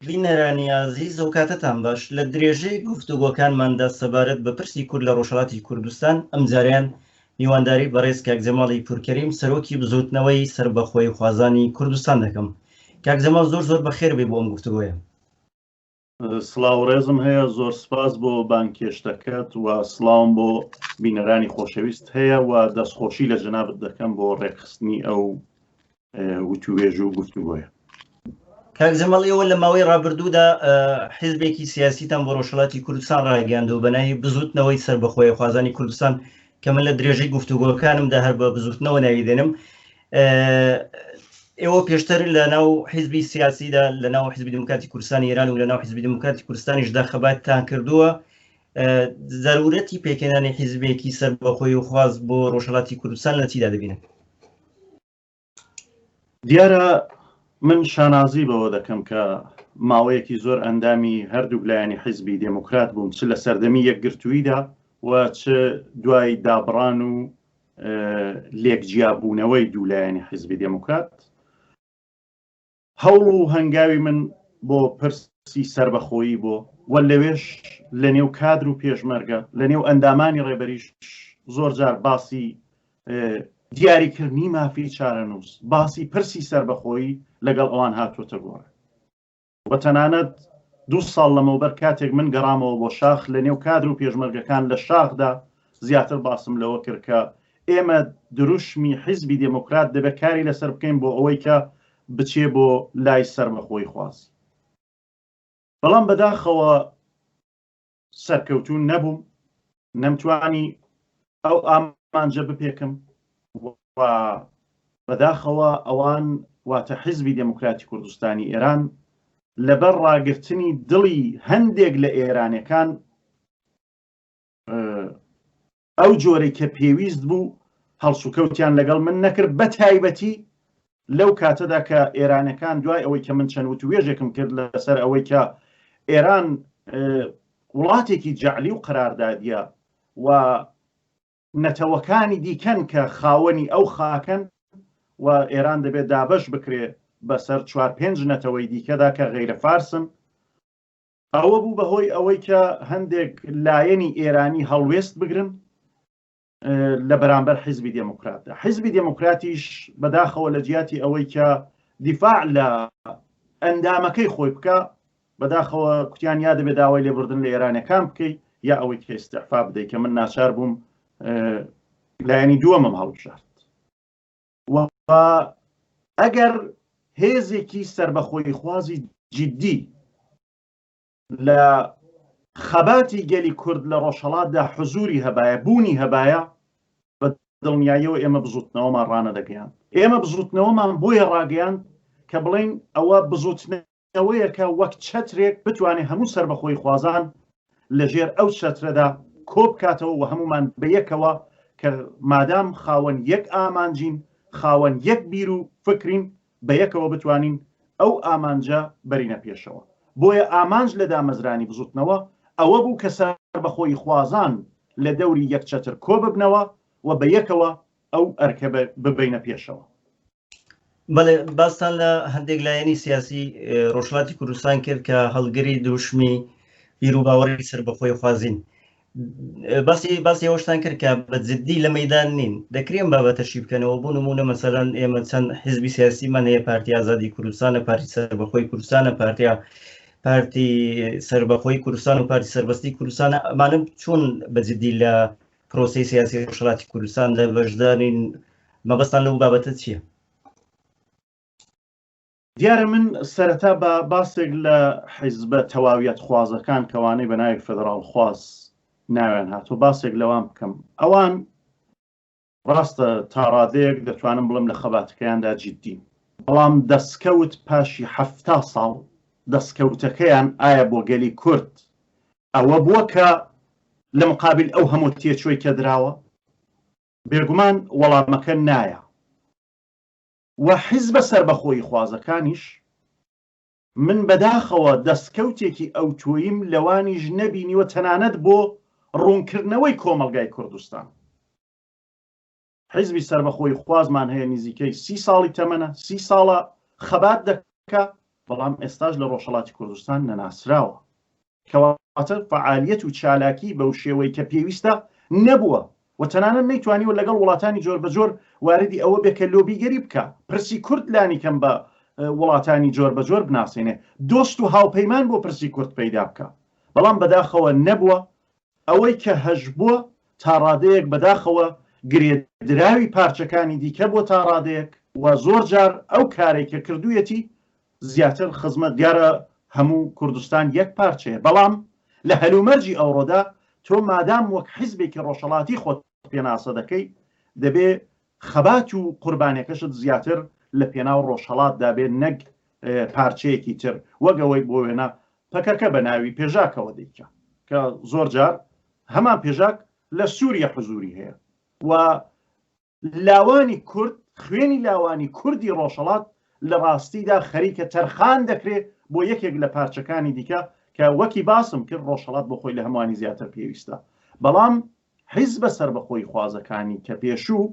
بینەرانی ئازیز ئەوکاتەتان باش لە درێژەی گفتوگۆکانماندا سەبارەت بە پرسی کورد لە ڕۆژهەڵاتی کوردستان ئەمجارەیان میوانداری بەڕێز کاک جەماڵی پورکەریم سەرۆکی بزوتنەوەی سەربەخۆییخوازانی کوردستان دەکەم. کاک جەماڵ زۆر زۆر بەخێر بێی بۆ ئەم گفتوگۆیە. سڵاو ڕێزم هەیە زۆر سپاس بۆ بانگهێشتەکەت و سڵاوم بۆ بینەرانی خۆشەویست هەیە و دەستخۆشی لە جەنابت دەکەم بۆ ڕێکخستنی ئەو وتوێژ و گفتوگۆیە. کاک جەماڵ ئێوە لە ماوەی ڕابردوودا حیزبێکی سیاسیتان بۆ ڕۆژهەڵاتی کوردستان ڕاگەیاند و بە ناوی بزوتنەوەی سەربەخۆیەخوازانی کوردستان کە من لە درێژەی گفتوگۆکانمدا هەر بە بزوتنەوە ناوی دێنم ئێوە پێشتر لە ناو حیزبی سیاسیدا لە ناو حیزبی دیموکراتی کوردستانی ئێران و لە ناو حیزبی دیموکراتی کوردستانیشدا خەباتتان کردووە زەرورەتی پێکهێنانی حیزبێکی سەربەخۆی و خواز بۆ ڕۆژهەڵاتی کوردستان لە چیدا دەبینن؟ دیارە من شانازی بەوە دەکەم کە ماوەیەکی زۆر ئەندامی هەردووک لایەنی حیزبی دێموکرات بووم چ لە سەردەمی یەکگرتوویدا و چ دوای دابڕان و لێکجیابوونەوەی دوو لایەنی حیزبی دێموکرات. هەوڵ و هەنگاوی من بۆ پرسی سەربەخۆیی بۆ و لەوێش لە نێو کادر و پێشمەرگە، لە نێو ئەندامانی ڕێبەریش زۆر جار باسی دیاریکردنی مافی چارەنووس، باسی پرسی سەربەخۆیی لەگەڵ ئەوان هاتووەتە گۆڕێ. و تەنانەت دوو ساڵ لەمەوبەر کاتێک من گەڕامەوە بۆ شاخ لە نێو کادر و پێشمەرگەکان لە شاخدا زیاتر باسم لەوە کرد کە ئێمە دروشمی حیزبی دێموکرات دەبێت کاری لەسەر بکەین بۆ ئەوەی کە بچێ بۆ لای سەربەخۆیی خوازی. بەڵام بەداخەوە سەرکەوتوو نەبووم، نەمتوانی ئەو ئامانجە بپێکم و بەداخەوە ئەوان واتە حیزبی دێموکراتی کوردستانی ئێران لەبەر ڕاگرتنی دڵی هەندێک لە ئێرانەکان ئەو جۆرەی کە پێویست بوو هەڵسوکەوتیان لەگەڵ من نەکرد بە تایبەتی لەو کاتەدا کە ئێرانەکان دوای ئەوەی کە من چەند وتوێژێکم کرد لەسەر ئەوەی کە ئێران وڵاتێکی جەعلی و قەراردادیە و نەتەوەکانی دیکەن کە خاوەنی ئەو خاکەن و ئێران دەبێت دابەش بکرێ بەسەر چوار پێنج نەتەوەی دیکەدا کە غەیرە فارسن ئەوە بوو بە هۆی ئەوەی کە هەندێک لایەنی ئێرانی هەڵوێست بگرن لە بەرامبەر حیزبی دێموکراتدا. حیزبی دێموکراتیش بەداخەوە لە جیاتی ئەوەی کە دیفاع لە ئەندامەکەی خۆی بکە بەداخەوە کوتیان یا دەبێت داوای لێبوردن لە ئێرانەکان بکەی یا ئەوەی کە ئیستعفا بدەیت کە من ناچار بووم لایەنی دووەمم هەڵبژارد و ئەگەر هێزێکی سربەخۆیخوازی جدی لە خەباتی گەلی کورد لە ڕۆژهەڵاتدا حزوری هەبایە، بوونی هەبایە، بە دڵنیاییەوە ئێمە بزووتنەوەمان ڕانەدەگەیاند. ئێمە بزووتنەوەمان بۆیە ڕاگەیاند کە بڵێین ئەوە بزووتنەوەیەکە وەک چەترێک بتوانێت هەموو سەربەخۆییخوازان لە ژێر ئەو چەترەدا کۆبکاتەوە و هەموومان بە یەکەوە کە مادام خاوەن یەک ئامانجین، خاوەن یەک بیر و فکرین، بەیەکەوە بتوانین ئەو ئامانجە بەرینە پێشەوە. بۆیە ئامانج لە دامەزرانی بزوتنەوە ئەوە بوو کە سەربەخۆییخوازان لە دەوری یەک چەتر کۆببنەوە و بە یەکەوە ئەو ئەرکە ببەینە پێشەوە. بەڵێ، باستان لە هەندێک لایەنی سیاسی ڕۆژهەڵاتی کوردستان کرد کە هەڵگری دروشمی بیروباوەڕی سەربەخۆیخوازین. باسی باسی ئەوەشتان کرد کە بە جددی لە مەدان نین دەکرێن بابەتەشی بکەنەوە بۆ نمونە مەسەلەن ئێمە چەند حزبی سیاسیمان هەیە پارتی ئازادی کوردستانە پارتی سەربەخۆی کوردستانە پارتیا پارتی سەربەخۆی کوردستان و پارتی سەربەستی کوردستانە ئەمانە چۆن بە جددی لە پرۆسەی سیاسی ڕۆژهەڵاتی کوردستان لە بەشدارین مەبەستان لەو بابەتە چییە؟ دیارە من سەرەتا بە باسێک لە حیزبە تەواویەت خوازەکان کەوانەی بە ناوی فدراڵخواز ناویان هاتوو باسێک لەوان بکەم ئەوان ڕاستە تا ڕادەیەک دەتوانم بڵێم لە خەباتەکەیاندا جددین بەڵام دەستکەوت پاشی حەفتا ساڵ دەستکەوتەکەیان ئایا بۆ گەلی کورد ئەوە بووە کە لە مقابل ئەو هەموو تێچووی کە دراوە بێگومان وەڵامەکە نایە و حیزبە سەربەخۆییخوازەکانیش، من بەداخەوە دەستکەوتێکی ئەوتۆییم لەوانیش نەبینیوە تەنانەت بۆ ڕوونکردنەوەی کۆمەڵگای کوردستان. حیزبی سەربەخۆییخوازمان هەیە نیزیکەی سی ساڵی تەمەنە، سی ساڵە خەبات دەکا. بەڵام ئێستاش لە ڕۆژهەڵاتی کوردستان نەناسراوە. کەواتە فەعالیەت و چالاکی بەو شێوەی کە پێویستە نەبووە و تەنانەت نەیتوانیوە لەگەڵ وڵاتانی جۆربەجۆر واردی ئەوە بێ کە لۆبیگەری بکا، پرسی کورد لانیکەم بە وڵاتانی جۆربەجۆر بناسێنێ، دۆست و هاوپەیمان بۆ پرسی کورد پەیدا بکا. بەڵام بەداخەوە نەبووە. ئەوەی کە هەشبووە تا ڕادەیەک بەداخەوە گرێدراوی پارچەکانی دیکە بووە تا ڕادەیەک و زۆر جار ئەو کارەی کە کردوویەتی زیاتر خزمەت، دیارە هەموو کوردستان یەک پارچەیە، بەڵام لە هەلومەرجی ئەوڕۆدا تۆ مادام وەک حیزبێکی ڕۆژهەڵاتی خۆت پێناسە دەکەی دەبێ خەبات و قوربانیەکەشت زیاتر لە پێناو ڕۆژهەڵاتدا بێ نەک پارچەیەکی تر وەک ئەوەی بۆ وێنە پەکەکە بە ناوی پێژاکەوە دەیکا کە زۆر جار هەمان پێژاک لە سووریە حزووری هەیە و لاوانی کورد خوێنی لاوانی کوردی ڕۆژهەڵات لە ڕاستیدا خەریکە تەرخان دەکرێ بۆ یەکێک لە پارچەکانی دیکە کە وەکی باسم کرد ڕۆژهەڵات بۆ خۆی لە هەمووانی زیاتر پێویستە بەڵام حیزبە سەربەخۆی خوازەکانی کە پێشوو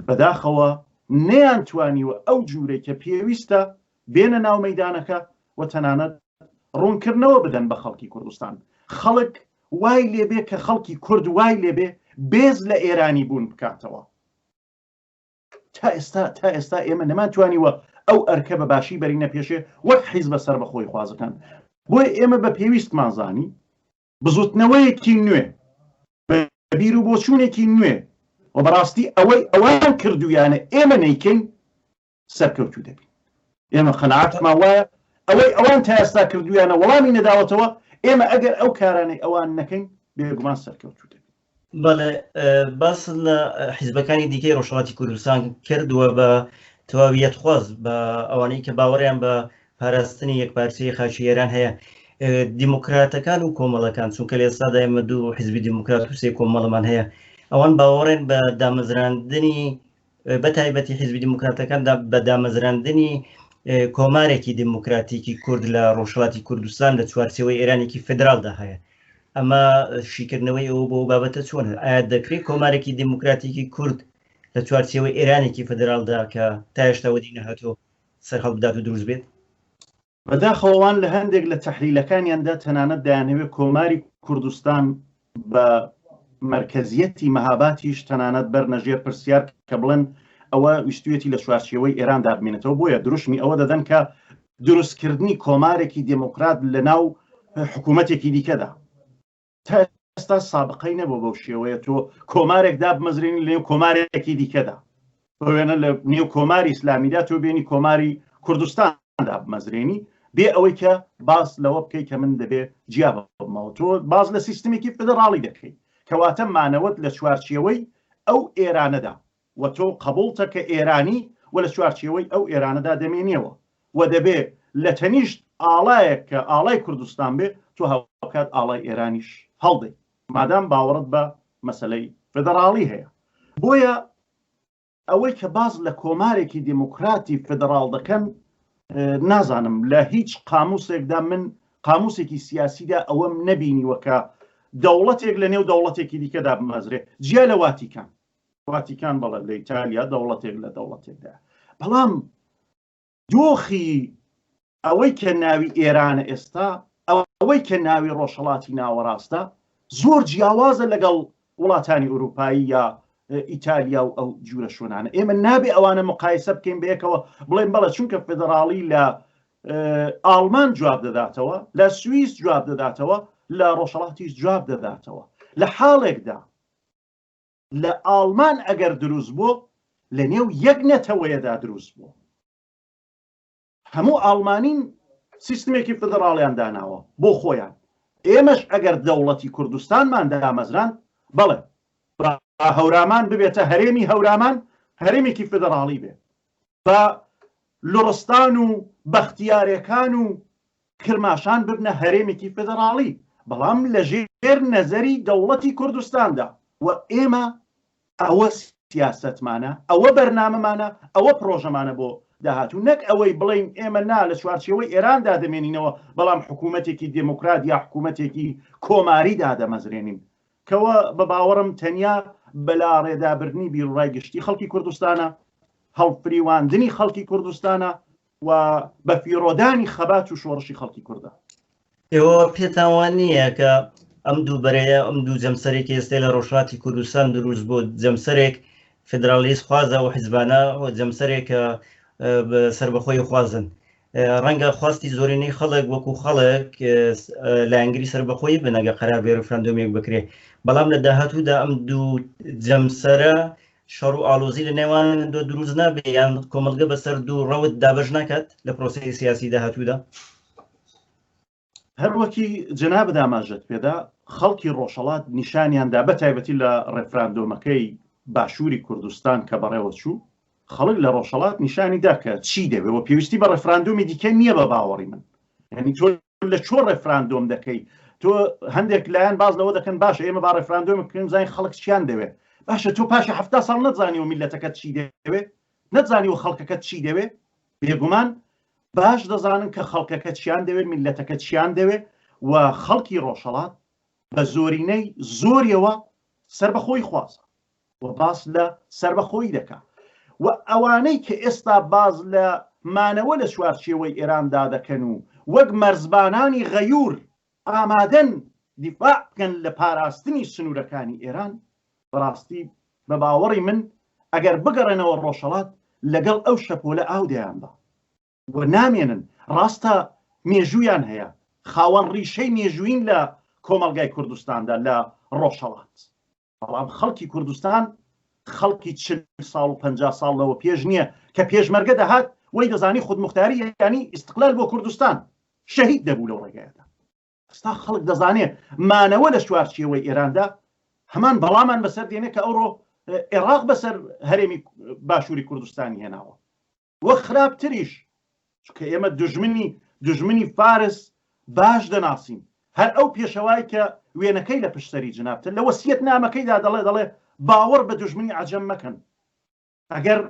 بەداخەوە نەیانتوانیوە ئەو جوورەی کە پێویستە بێنە ناو مەیدانەکە و تەنانەت ڕوونکردنەوە بدەن بە خەڵکی کوردستان. خەڵک وای لێبێ کە خەڵکی کورد وای لێبێ بێز لە ئێرانی بوون بکاتەوە. تا ئێستا تا ئێستا ئێمە نەمانتوانیوە ئەو ئەرکە بە باشی بەرینە پێشێ وەک حیزبە سەربەخۆی خوازەکان. بۆیە ئێمە بە پێویستمان زانی بزوتنەوەیەکی نوێ، بە بیروبۆچوونێکی نوێ و بەڕاستی ئەوەی ئەوان کردوویانە ئێمە نەیکەین سەرکەوتوو دەبین. ئێمە قەناعەتمان وایە ئەوەی ئەوان تا ئێستا کردوویانە وەڵامی نەداوەتەوە، ئێمە ئەگەر ئەو کارانەی ئەوان نەکەین بێگومان سەرکەوتوو دەبین. بەڵێ باست لە حیزبەکانی دیکەی ڕۆژهەڵاتی کوردستان کرد و بە تەواویەتخواز بە ئەوانەی کە باوەڕیان بە پاراستنی یەکپارچەی خاکی ئێران هەیە دیموکراتەکان و کۆمەڵەکان چونکە لە ئێستادا ئێمە دوو حیزبی دیموکرات و سێ کۆمەڵەمان هەیە ئەوان باوەڕێن بە دامەزراندنی بە تایبەتی حیزبی دیموکراتەکان بە دامەزراندنی کۆمارێکی دیموکراتیکی کورد لە ڕۆژهەڵاتی کوردستان لە چوارچێوەی ئێرانێکی فدرالدا هەیە ئەمە شیکردنەوەی ئەوە بۆ بابەتە چۆن ئایا دەکرێت کۆمارێکی دیموکراتیکی کورد لە چوارچێوەی ئێرانێکی فدرالدا کە تا هێشتا وەدی نەهاتوو سەرهەڵبدات و دروست بێت؟ بەداخەوە ئەوان لە هەندێک لە تەحلیلەکانیاندا تەنانەت دەیانهەوێت کۆماری کوردستان بە مەرکەزیەتی مەهاباتیش تەنانەت بەرنە ژێر پرسیار کە بڵێن ئەوە ویستویەتی لە چوارچێوەی ئێراندا بمێنێتەوە بۆیە دروشمی ئەوە دەدەن کە دروستکردنی کۆمارێکی دێموکرات لە ناو حکوومەتێکی دیکەدا تا ئێستا سابقەی نەبوو بەو شێوەیە تۆ کۆمارێک دابمەزرێنی لەنێو کۆمارێکی دیکەدا بۆ وێنە لە نێو کۆماری ئیسلامیدا تۆ بێنی کۆماری کوردستان دابمەزرێنی بێ ئەوەی کە باس لەوە بکەیت کە من دەبێ جیا ببمەوە تۆ باس لە سیستمێکی فدراڵی دەکەیت کەواتە مانەوەت لە چوارچێوەی ئەو ئێرانەدا و تۆ قبوڵتە کە ئێرانی و لە چوارچێوەی ئەو ئێرانەدا دەمێنیەوە و دەبێ لە تەنیشت ئاڵایەک کە ئاڵای کوردستان بێ تۆ هاوکات ئاڵای ئێرانیش هەڵدەی مادام باوەڕت بە مەسەلەی فدراڵی هەیە بۆیە ئەوەی کە باس لە کۆمارێکی دێموکراتی فدراڵ دەکەن نازانم لە هیچ قاموسێکدا من قاموسێکی سیاسیدا ئەوەم نەبینیوە کە دەوڵەتێک لە نێو دەوڵەتێکی دیکەدا بمەزرێ جیا لە واتیکان واتیکان بەڵێ لە ئیتالیا دەوڵەتێک لە دەوڵەتێکدا بەڵام دۆخی ئەوەی کە ناوی ئێرانە ئێستا، ئەوەی کە ناوی ڕۆژهەڵاتی ناوەڕاستە زۆر جیاوازە لەگەڵ وڵاتانی ئورووپایی یا ئیتالیا و ئەو جورە شوێنانە. ئێمە نابێ ئەوانە مقایسە بکەین بەیەکەوە بڵێن بەڵێ چونکە فدراڵی لە ئاڵمان جواب دەداتەوە، لە سوئیس جواب دەداتەوە، لە ڕۆژهەڵاتیش جواب دەداتەوە. لە حاڵێکدا لە ئاڵمان ئەگەر دروست بوو لە نێو یەک نەتەوەیەدا دروست بوو. هەموو ئاڵمانین سیستمێکی فدڕاڵیان داناوە بۆ خۆیان ئێمەش ئەگەر دەوڵەتی کوردستانمان دامەزراند بەڵێ با هەورامان ببێتە هەرێمی هەورامان هەرێمێکی فدڕاڵی بێ با لوڕستان و بەختیارەکان و کرماشان ببنە هەرێمێکی فدڕاڵی بەڵام لەژێر نەزەری دەوڵەتی کوردستاندا و ئێمە ئەوە سیاسەتمانە، ئەوە بەرنامەمانە، ئەوە پڕۆژەمانە بۆ داهاتوو، نەک ئەوەی بڵێین ئێمە نا لە چوارچێوەی ئێراندا دەمێنینەوە بەڵام حکوومەتێکی دێموکرات یا حکوومەتێکی کۆماری دادەمەزرێنین، کەوە بە باوەڕم تەنیا بەلاڕێدابردنی بیروڕای گشتی خەڵکی کوردستانە، هەڵفریواندنی خەڵکی کوردستانە. و بەفیڕۆدانی خەبات و شۆڕشی خەڵکی کوردە. ئێوە پێتان وا نییە کە ئەم دوو بەرەیە، ئەم دوو جەمسەرێک ئێستێ لە ڕۆژهەڵاتی کوردستان دروست بوو، جەمسەرێک فیدراڵیست خوازە و حیزبانە و جەمسەرێک کە سەربەخۆیی خوازن، ڕەنگە خواستی زۆرینەی خەڵک وەکو خەڵک لایەنگری سەربەخۆیی بن ئەگەر قەرار بێ ڕیفراندۆمێک بکرێ، بەڵام لە داهاتوودا ئەم دوو جەمسەرە شەڕ و ئاڵۆزی لە نێوان دۆ دروست نابێ یان کۆمەڵگە بەسەر دوو ڕەوت دابەش ناکات لە پرۆسەی سیاسی داهاتوودا؟ هەروەکی جەنابت ئاماژەت پێدا خەڵکی ڕۆژهەڵات نیشانیاندا بە تایبەتی لە ڕێفراندۆمەکەی باشووری کوردستان کە بەڕێوە چوو خەڵک لە ڕۆژهەڵات نیشانی دا کە چی دەوێ و پێویستی بە ڕێفراندۆمی دیکە نییە بە باوەڕی من یعنی تۆ لە چۆ ڕێفراندۆم دەکەی تۆ هەندێک لایەن باز لەوە دەکەن باشە ئێمە با ڕێفراندۆم بکەین زانین خەڵک چیان دەوێ باشە تۆ پاشی 70 ساڵ نەتزانیوە میللەتەکەت چی دەوێ نەتزانیوە خەڵکەکەت چی دەوێ بێگومان باش دەزانن کە خەڵکەکە چیان دەوێت میللەتەکە چیان دەوێ و خەڵکی ڕۆژهەڵات بە زۆرینەی زۆریەوە سەربەخۆی خوازە و باس لە سەربەخۆیی دەکا و ئەوانەی کە ئێستا باز لە مانەوە لە چوارچێوەی ئێراندا دەکەن و وەک مەرزبانانی غەیور ئامادەن دیفاع بکەن لە پاراستنی سنوورەکانی ئێران، بەڕاستی بە باوەڕی من ئەگەر بگەڕێنەوە ڕۆژهەڵات لەگەڵ ئەو شەپۆلە ئاو دەیانبا و نامێنن، ڕاستە مێژوویان هەیە، خاوەن ڕیشەی مێژوویین لە کۆمەڵگای کوردستاندا لە ڕۆژهەڵات، بەڵام خەڵکی کوردستان خەڵکی چل ساڵ و 50 ساڵ لەوە پێش نییە کە پێشمەرگە دەهات وەی دەزانی خودموختاری یانی ئیستقلال بۆ کوردستان شەهید دەبوو لەو ڕێگایەدا. ئێستا خەڵک دەزانێ مانەوە لە چوارچێوەی ئێراندا هەمان بەڵامان بەسەر دێنێ کە ئەوڕۆ عێراق بەسەر هەرێمی باشووری کوردستانی هێناوە وە خراپتریش چونکە ئێمە دوژمنی دوژمنی فارس باش دەناسین هەر ئەو پێشەوای کە وێنەکەی لە پشت سەری جنابتە لە وەسیەت نامەکەیدا دەڵێ دەڵێ باوەڕ بە دوژمنی عەجەم مەکەن ئەگەر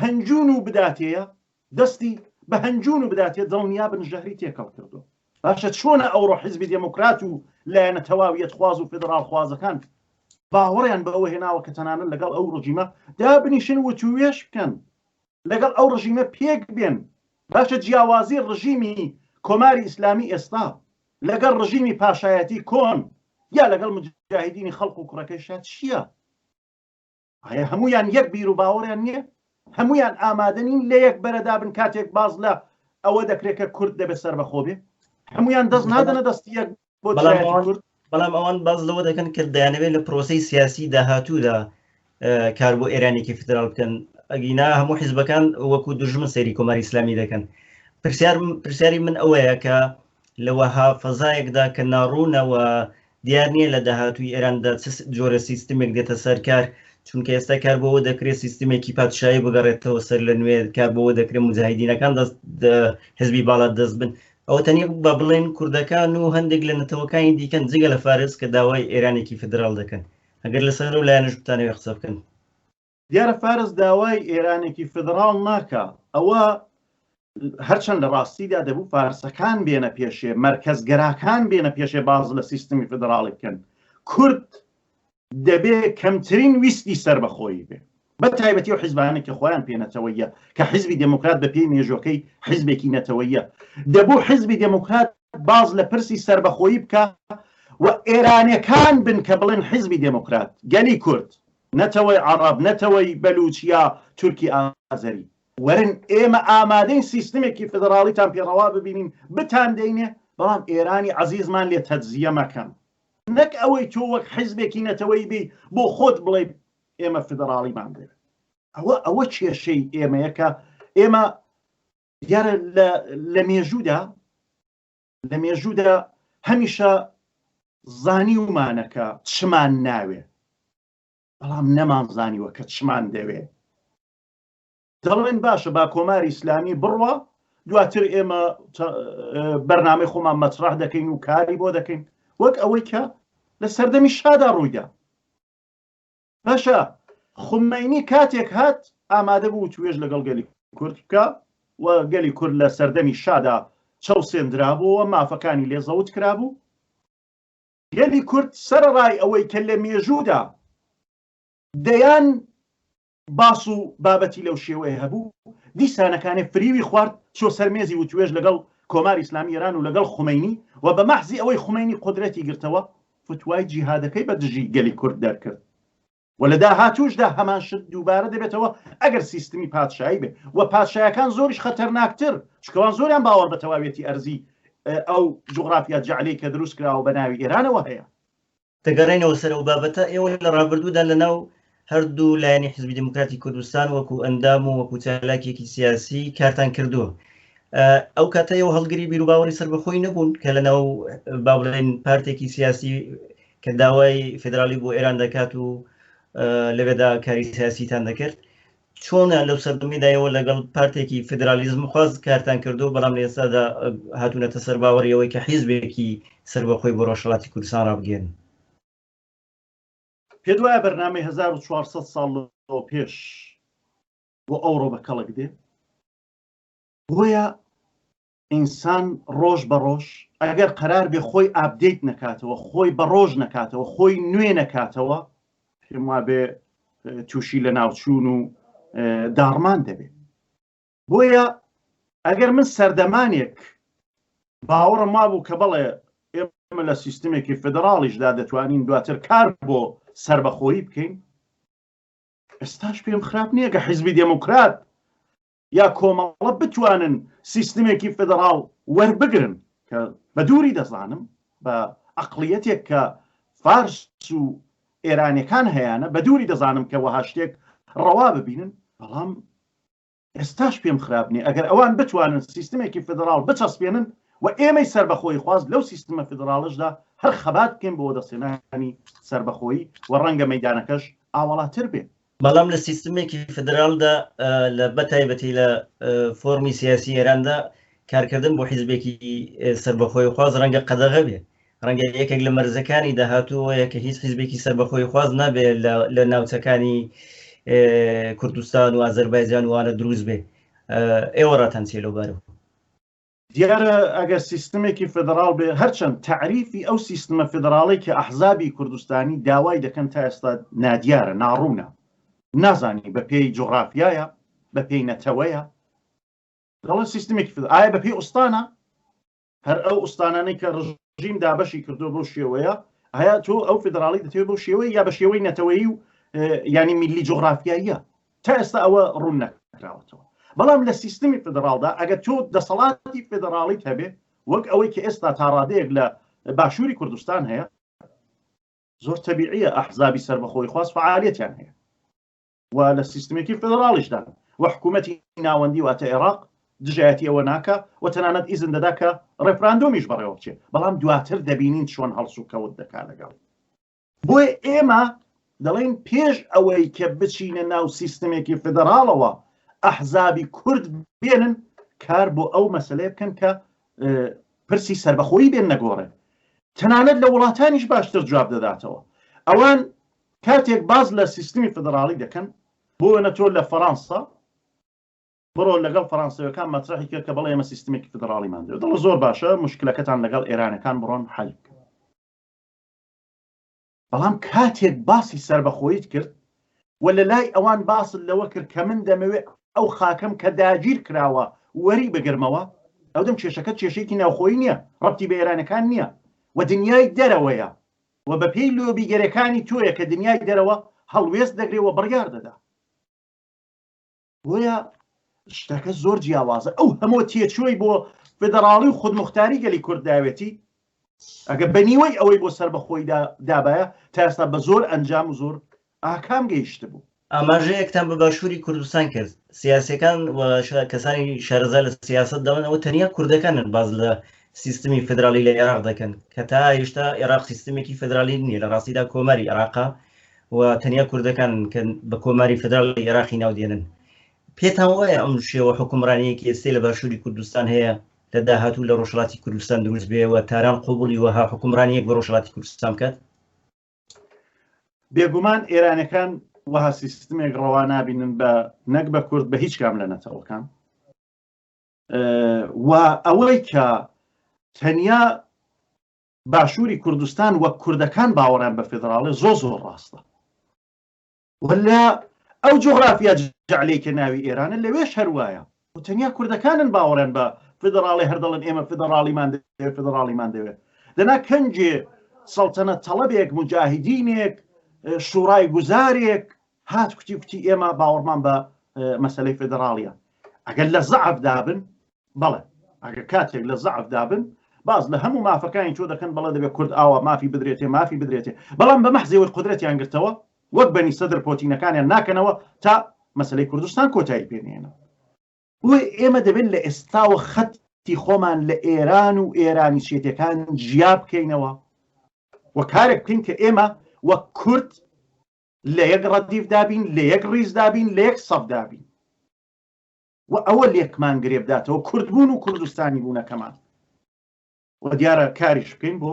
هەنجون و بداتێیە دەستی بە هەنجون و بداتێ دڵنیا بن ژەهری تێکەڵ کردو باشە چۆنە ئەوڕۆ حزبی دێموکرات و لایەنە تەواویەتخواز و فیدراڵخوازەکان باوەڕیان بەوە هێناوە کە تەنانەت لەگەڵ ئەو ڕژیمە دابنیشن وتووێژ بکەن لەگەڵ ئەو ڕژیمە پێک بێن باشە جیاوازی ڕژیمی کۆماری ئیسلامی ئێستا لەگەڵ ڕژیمی پاشایەتی کۆن یا لەگەڵ مجاهدینی خەڵق و کوڕەکەی شا چییە؟ ئایا هەمویان یەک بیر و باوەڕیان نییە؟ هەمویان ئامادە نین لە یەک بەرەدا بن کاتێک باز لە ئەوە دەکرێت کە کورد دەبێت سەربەخۆ بێ؟ هەمویان دەست نادەنە دەستی یەک بۆ دژایەتی کورد؟ بەڵام ئەوان باز لەوە دەکەن کە دەیانەوێت لە پرۆسەی سیاسی داهاتوودا کار بۆ ئێرانێکی فیدراڵ بکەن ئەگینا هەموو حیزبەکان وەکو دوژمن سەیری کۆماری ئیسلامی دەکەن پرسیار پرسیاری من ئەوەیە کە لە وەها فەزایەکدا کە ناڕوونە و دیار نییە لە داهاتووی ئێراندا چ جۆرە سیستمێک دێتە سەر کار، چونکە ئێستا کار بۆوە دەکرێت سیستمێکی پادشایی بگەڕێتەوە سەر لە نوێ، کار بۆوە دەکرێت موجاهیدینەکان دەست حزبی باڵا دەست بن. ئەوە تەنیا با بڵێن کوردەکان و هەندێک لە نەتەوەکانی دیکەن جگە لە فارس کە داوای ئێرانێکی فیدراڵ دەکەن. ئەگەر لەسەر ئەو لایەنەش بتانەوێت قسە بکەن. دیارە فارس داوای ئێرانێکی فیدراڵ ناکا، ئەوە هەرچەند لە ڕاستیدا دەبوو فارسەکان بێنە پێشێ، مەرکەزگەراکان بێنە پێشێ باز لە سیستمی فیدراڵی بکەن. کورد دەبێ کەمترین ویستی سەربەخۆیی بێ. بە تایبەتی ئەو حیزبانەی کە خۆیان پێ نەتەوەییە، کە حیزبی دێموکرات بە پێی مێژووەکەی حیزبێکی نەتەوەییە. دەبوو حیزبی دێموکرات باز لە پرسی سەربەخۆیی بکا و ئێرانیەکان بن کە بڵێن حیزبی دێموکرات، گەلی کورد، نەتەوەی عەڕەب، نەتەوەی بەلووچ یا تورکی ئازەری. وەرن ئێمە ئامادەین سیستمێکی فیدڕاڵیتان پێ ڕەوا ببینین، بتاندەینێ، بەڵام ئێرانی عەزیزمان لێ تەجزیە مەکەن. نەک ئەوەی تۆ وەک حیزبێکی نەتەوەیی بێی بۆ خۆت بڵێی ئێمە فیدڕاڵیمان دەوێت. ئەوە ئەوە کێشەی ئێمەیە کە ئێمە دیارە لە مێژوودا لە مێژوودا هەمیشە زانیومانە کە چمان ناوێ بەڵام نەمانزانیوە کە چمان دەوێ. دەڵێن باشە با کۆماری ئیسلامی بڕوا دواتر ئێمە بەرنامەی خۆمان مەترح دەکەین و کاری بۆ دەکەین وەک ئەوەی کە لە سەردەمی شادا ڕوویدا باشە خومەینی کاتێک هات ئامادە بوو توێژ لەگەڵ گەلی کورد بکە و گەلی کورد لە سەردەمی شادا چەوسێندرابووەوە مافەکانی لێ زەوت کرابوو گەلی کورد سەرەڕای ئەوەی کە لە مێژوودا دەیان باس و بابەتی لەو شێوەیە هەبوو، دیسانەکانێ فریوی خوارد چۆ سەر مێزی وتوێژ لەگەڵ کۆماری ئیسلامی ئێران و لەگەڵ خومەینی و بە مەحزی ئەوەی خومەینی قودرەتی گرتەوە فتوای جیهادەکەی بە دژی گەلی کورد دەرکرد و لە داهاتووشدا هەمان شت دووبارە دەبێتەوە ئەگەر سیستمی پادشایی بێ و پادشایەکان زۆریش خەتەرناکتر چونکە ئەوان زۆریان باوەڕ بە تەواویەتی ئەرزی ئەو جوغرافیا جەعلەی کە دروست کراوە بە ناوی ئێرانەوە هەیە. دەگەڕێینەوە سەر ئەو بابەتە، ئێوە لە ڕابردوودا لەناو هەردوو لایەنی حیزبی دێموکراتی کوردستان وەکوو ئەندام و وەکوو چالاکێکی سیاسی کارتان کردووە. ئەو کاتە ئێوە هەڵگری بیروباوەڕی سەربەخۆی نەبوون کە لەناو با بڵێین پارتێکی سیاسی کە داوای فێدرالی بۆ ئێران دەکات و لەوێدا کاری سیاسیتان دەکرد چۆنە لەو سەردەمیدا ئێوە لەگەڵ پارتێکی فیدرالیزم خواز کارتان کردو بەڵام لە ئێستادا هاتوونەتە سەر باوەڕی ئەوەی کە حیزبێکی سەربەخۆی بۆ ڕۆژهەڵاتی کوردستان ڕابگەیەنن؟ پێت وایە بەرنامەی 1400 ساڵ لەوە پێش بۆ ئەوڕۆ بە کەڵک دێ؟ بۆیە ئینسان ڕۆژ بە ڕۆژ ئەگەر قەرار بێ خۆی ئاپدەیت نەکاتەوە، خۆی بە ڕۆژ نەکاتەوە، خۆی نوێ نەکاتەوە، پێم وابێ تووشی لە ناوچوون و داڕمان دەبێ. بۆیە ئەگەر من سەردەمانێک باوەڕم وابوو کە بەڵێ ئێمە لە سیستمێکی فیدراڵیشدا دەتوانین دواتر کار بۆ سەربەخۆیی بکەین، ئێستاش پێم خراپ نییە کە حیزبی دێموکرات یا کۆمەڵە بتوانن سیستمێکی فیدڕاڵ وەربگرن کە بە دووری دەزانم بە ئەقڵیەتێک کە فارس و ئێرانیەکان هەیانە بە دووری دەزانم کە وەها شتێک ڕەوا ببینن بەڵام ئێستاش پێم خراپ نییە ئەگەر ئەوان بتوانن سیستمێکی فیدڕاڵ بچەسپێنن و ئێمەی سەربەخۆیی خواز لەو سیستمە فیدڕاڵەشدا هەر خەبات بکەین بۆ وەدەستهێنانی سەربەخۆیی و ڕەنگە مەیدانەکەش ئاوەڵاتر بێت. بەڵام لە سیستمێکی فیدراڵدا لە بەتایبەتی لە فۆرمی سیاسی ئێراندا کارکردن بۆ حیزبێکی سەربەخۆی خواز ڕەنگە قەدەغە بێ ڕەنگە یەکێک لە مەرزەکانی داهاتووەیە کە هیچ حیزبێکی سەربەخۆی خواز نابێ لە ناوچەکانی کوردستان و ئازەربایجان وانە دروست بێ ئێوە ڕاتان چیە لەو بارەوە؟ دیارە ئەگەر سیستمێکی فیدراڵ بێ، هەرچەند تەعریفی ئەو سیستمە فیدراڵەی کە ئەحزابی کوردستانی داوای دەکەن تا ئێستا نادیارە، ناڕوونە، نازانی بە پێی جوغرافیایە، بە پێی نەتەوەیە، دەڵێن سیستمێکی فیدراڵ، ئایا بە پێی ئوستانە؟ هەر ئەو ئوستانانەی کە ڕژیم دابەشی کردووە بەو شێوەیە، ئایا تۆ ئەو فیدراڵی دەتەوێت بەو شێوەیە یا بە شێوەی نەتەوەیی و یانی میللی جوغرافیاییە؟ تا ئێستا ئەوە ڕوون نەکراوەتەوە. بەڵام لە سیستمی فیدراڵدا ئەگەر تۆ دەسەڵاتی فیدراڵیت هەبێ وەک ئەوەی کە ئێستا تا ڕادەیەک لە باشووری کوردستان هەیە، زۆر تەبیعیە ئەحزابی سەربەخۆی خواز فعالیەتیان هەیە و لە سیستمێکی فیدراڵیشدان و حکوومەتی ناوەندی واتە عێراق دژایەتی ئەوە ناکا و تەنانەت ئیزن دەدا کە ڕێفراندۆمیش بەڕێوە بچێ، بەڵام دواتر دەبینین چۆن هەڵسوکەوت دەکا لەگەڵ. بۆیە ئێمە دەڵێین پێش ئەوەی کە بچینە ناو سیستمێکی فیدراڵەوە ئەحزابی کورد بێنن کار بۆ ئەو مەسلەیە بکەن کە پرسی سربەخۆیی بێن نەگۆڕێ تەنانەت لە وڵاتانیش باشتر جواب دەداتەوە ئەوان کاتێک باز لە سیستمی فیدراڵی دەکەن بۆ نە تۆ لە فەڕەنسا بڕۆ لەگەڵ فەڕەنسەوەکان مەترەحی کرد کە بەڵێ ئێمە سیستمێکی فیدراڵیمان دەوێت دەڵێ زۆر باشە مشکلەکەتان لەگەڵ ئێرانەکان بڕۆن حل بکەن بەڵام کاتێک باسی سەربەخۆیت کرد و لە لای ئەوان باست لەوە کرد کە من دەمەوێت ئەو خاکەم کە داگیر کراوە وەری بگرمەوە، ئەودەم کێشەکە کێشەیەکی ناوخۆیی نییە، ڕەبتی بە ئێرانەکان نییە و دنیای دەرەوەیە و بەپێی لۆبیگەرەکانی تۆیە کە دنیای دەرەوە هەڵوێست دەگرێ و بڕیار دەدا. بۆیە شتەکە زۆر جیاوازە ئەو هەموو تێچووی بۆ فدراڵی و خودمختاری گەلی کورد داوێتی ئەگە بە نیوەی ئەوەی بۆ سەربەخۆی دابایە تا ئێستا بە زۆر ئەنجام و زۆر ئاکام گەیشت بوو. ئاماژەیەکتان بە باشووری کوردستان کرد، سیاسیەکان و کەسانی شارەزا لە سیاسەت دەڵێن ئەوە تەنیا کوردەکانن باس لە سیستمی فدرالی لە عێراق دەکەن کە تا هێشتا عێراق سیستمێکی فدرالی نییە لە ڕاستیدا کۆماری عێراقە و تەنیا کوردەکان کە بە کۆماری فدرالی عێراقی ناودێنن پێتان وایە ئەم شێوە حکومڕانیەکی ئێستەی لە باشووری کوردستان هەیە لە داهاتوو لە ڕۆژهەڵاتی کوردستان دروست بێ و تاران قوبوڵی وەها حکومڕانیەک بە ڕۆژهەڵاتی کوردستان بکات؟ بێگومان ئێرانەکان وەها سیستمێک ڕەوا نابینن بە نەک بە کورد بە هیچ کام لە نەتەوەکان و ئەوەی کە تەنیا باشووری کوردستان وەک کوردەکان باوەڕیان بە فیدراڵێ زۆر زۆر ڕاستە ولا ئەو جوغرافیا جەعلەی کە ناوی ئێرانە لەوێش هەر وایە و تەنیا کوردەکانن باوەڕیان بە فیدڕاڵی هەر دەڵێن ئێمە فیدڕاڵیمان دەوێت فیدڕاڵیمان دەوێت دەنا کەنجێ سەڵتەنە تەڵەبێک مجاهدینێک شوڕای گوزارێک هات کوتی کوتی ئێمە باوەڕمان بە مەسلەی فیدڕاڵیە ئەگەر لە زەعف دابن بەڵێ ئەگەر کاتێک لە زەعف دابن باز لە هەموو مافەکانی تۆ دەکەن بەڵێ دەبێت کورد ئاوا مافی بدرێتێ مافی بدرێتێ بەڵام بە مەحزەوەی قدرەتیان گرتەوە وەک بەنی سەدر پۆتینەکانیان ناکەنەوە تا مەسلەی کوردستان کۆتایی پێنێنن. بۆیە ئێمە دەبێت لە ئێستاوە خەتی خۆمان لە ئێران و ئێرانی چێتەکان جیا بکەینەوە و کارێک بکەین کە ئێمە وەک کورد لە یەک ڕەدیف دابین لە یەک ڕیز دابین لە یەک سەف دابین و ئەوە لێکمان گرێ بداتەوە کوردبوون و کوردستانی بوونەکەمان و دیارە کاریش بکەین بۆ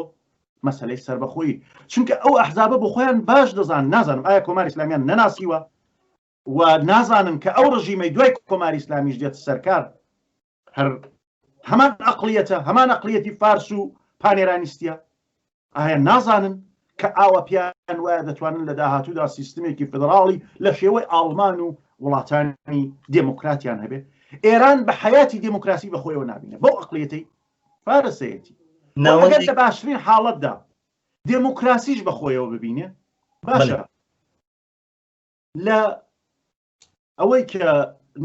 مەسلەی سربەخۆیی چونکە ئەو ئەحزابە بۆ خۆیان باش دەزان نازانم ئایا کۆماری ئیسلامیان نەناسیوە و نازانن کە ئەو ڕژیمەی دوای کۆماری ئیسلامیش دێت سەرکار هەر هەمان ئەقلیەتە هەمان ئەقلیەتی فارس و پانێرانیستیە ئایا نازانن کە ئاوا پیان وایە دەتوانن لە داهاتوودا سیستمێکی فدراڵی لە شێوەی ئاڵمان و وڵاتانی دێموکراتیان هەبێ؟ ئێران بە حەیاتی دێموکراسی بە خۆیەوە نابینێ بەو ئەقڵیەتەی فارسەیەتی. ئەگەر لە باشترین حاڵەتدا دێموکراسیش بە خۆیەوە ببینێ باشە لە ئەوەی کە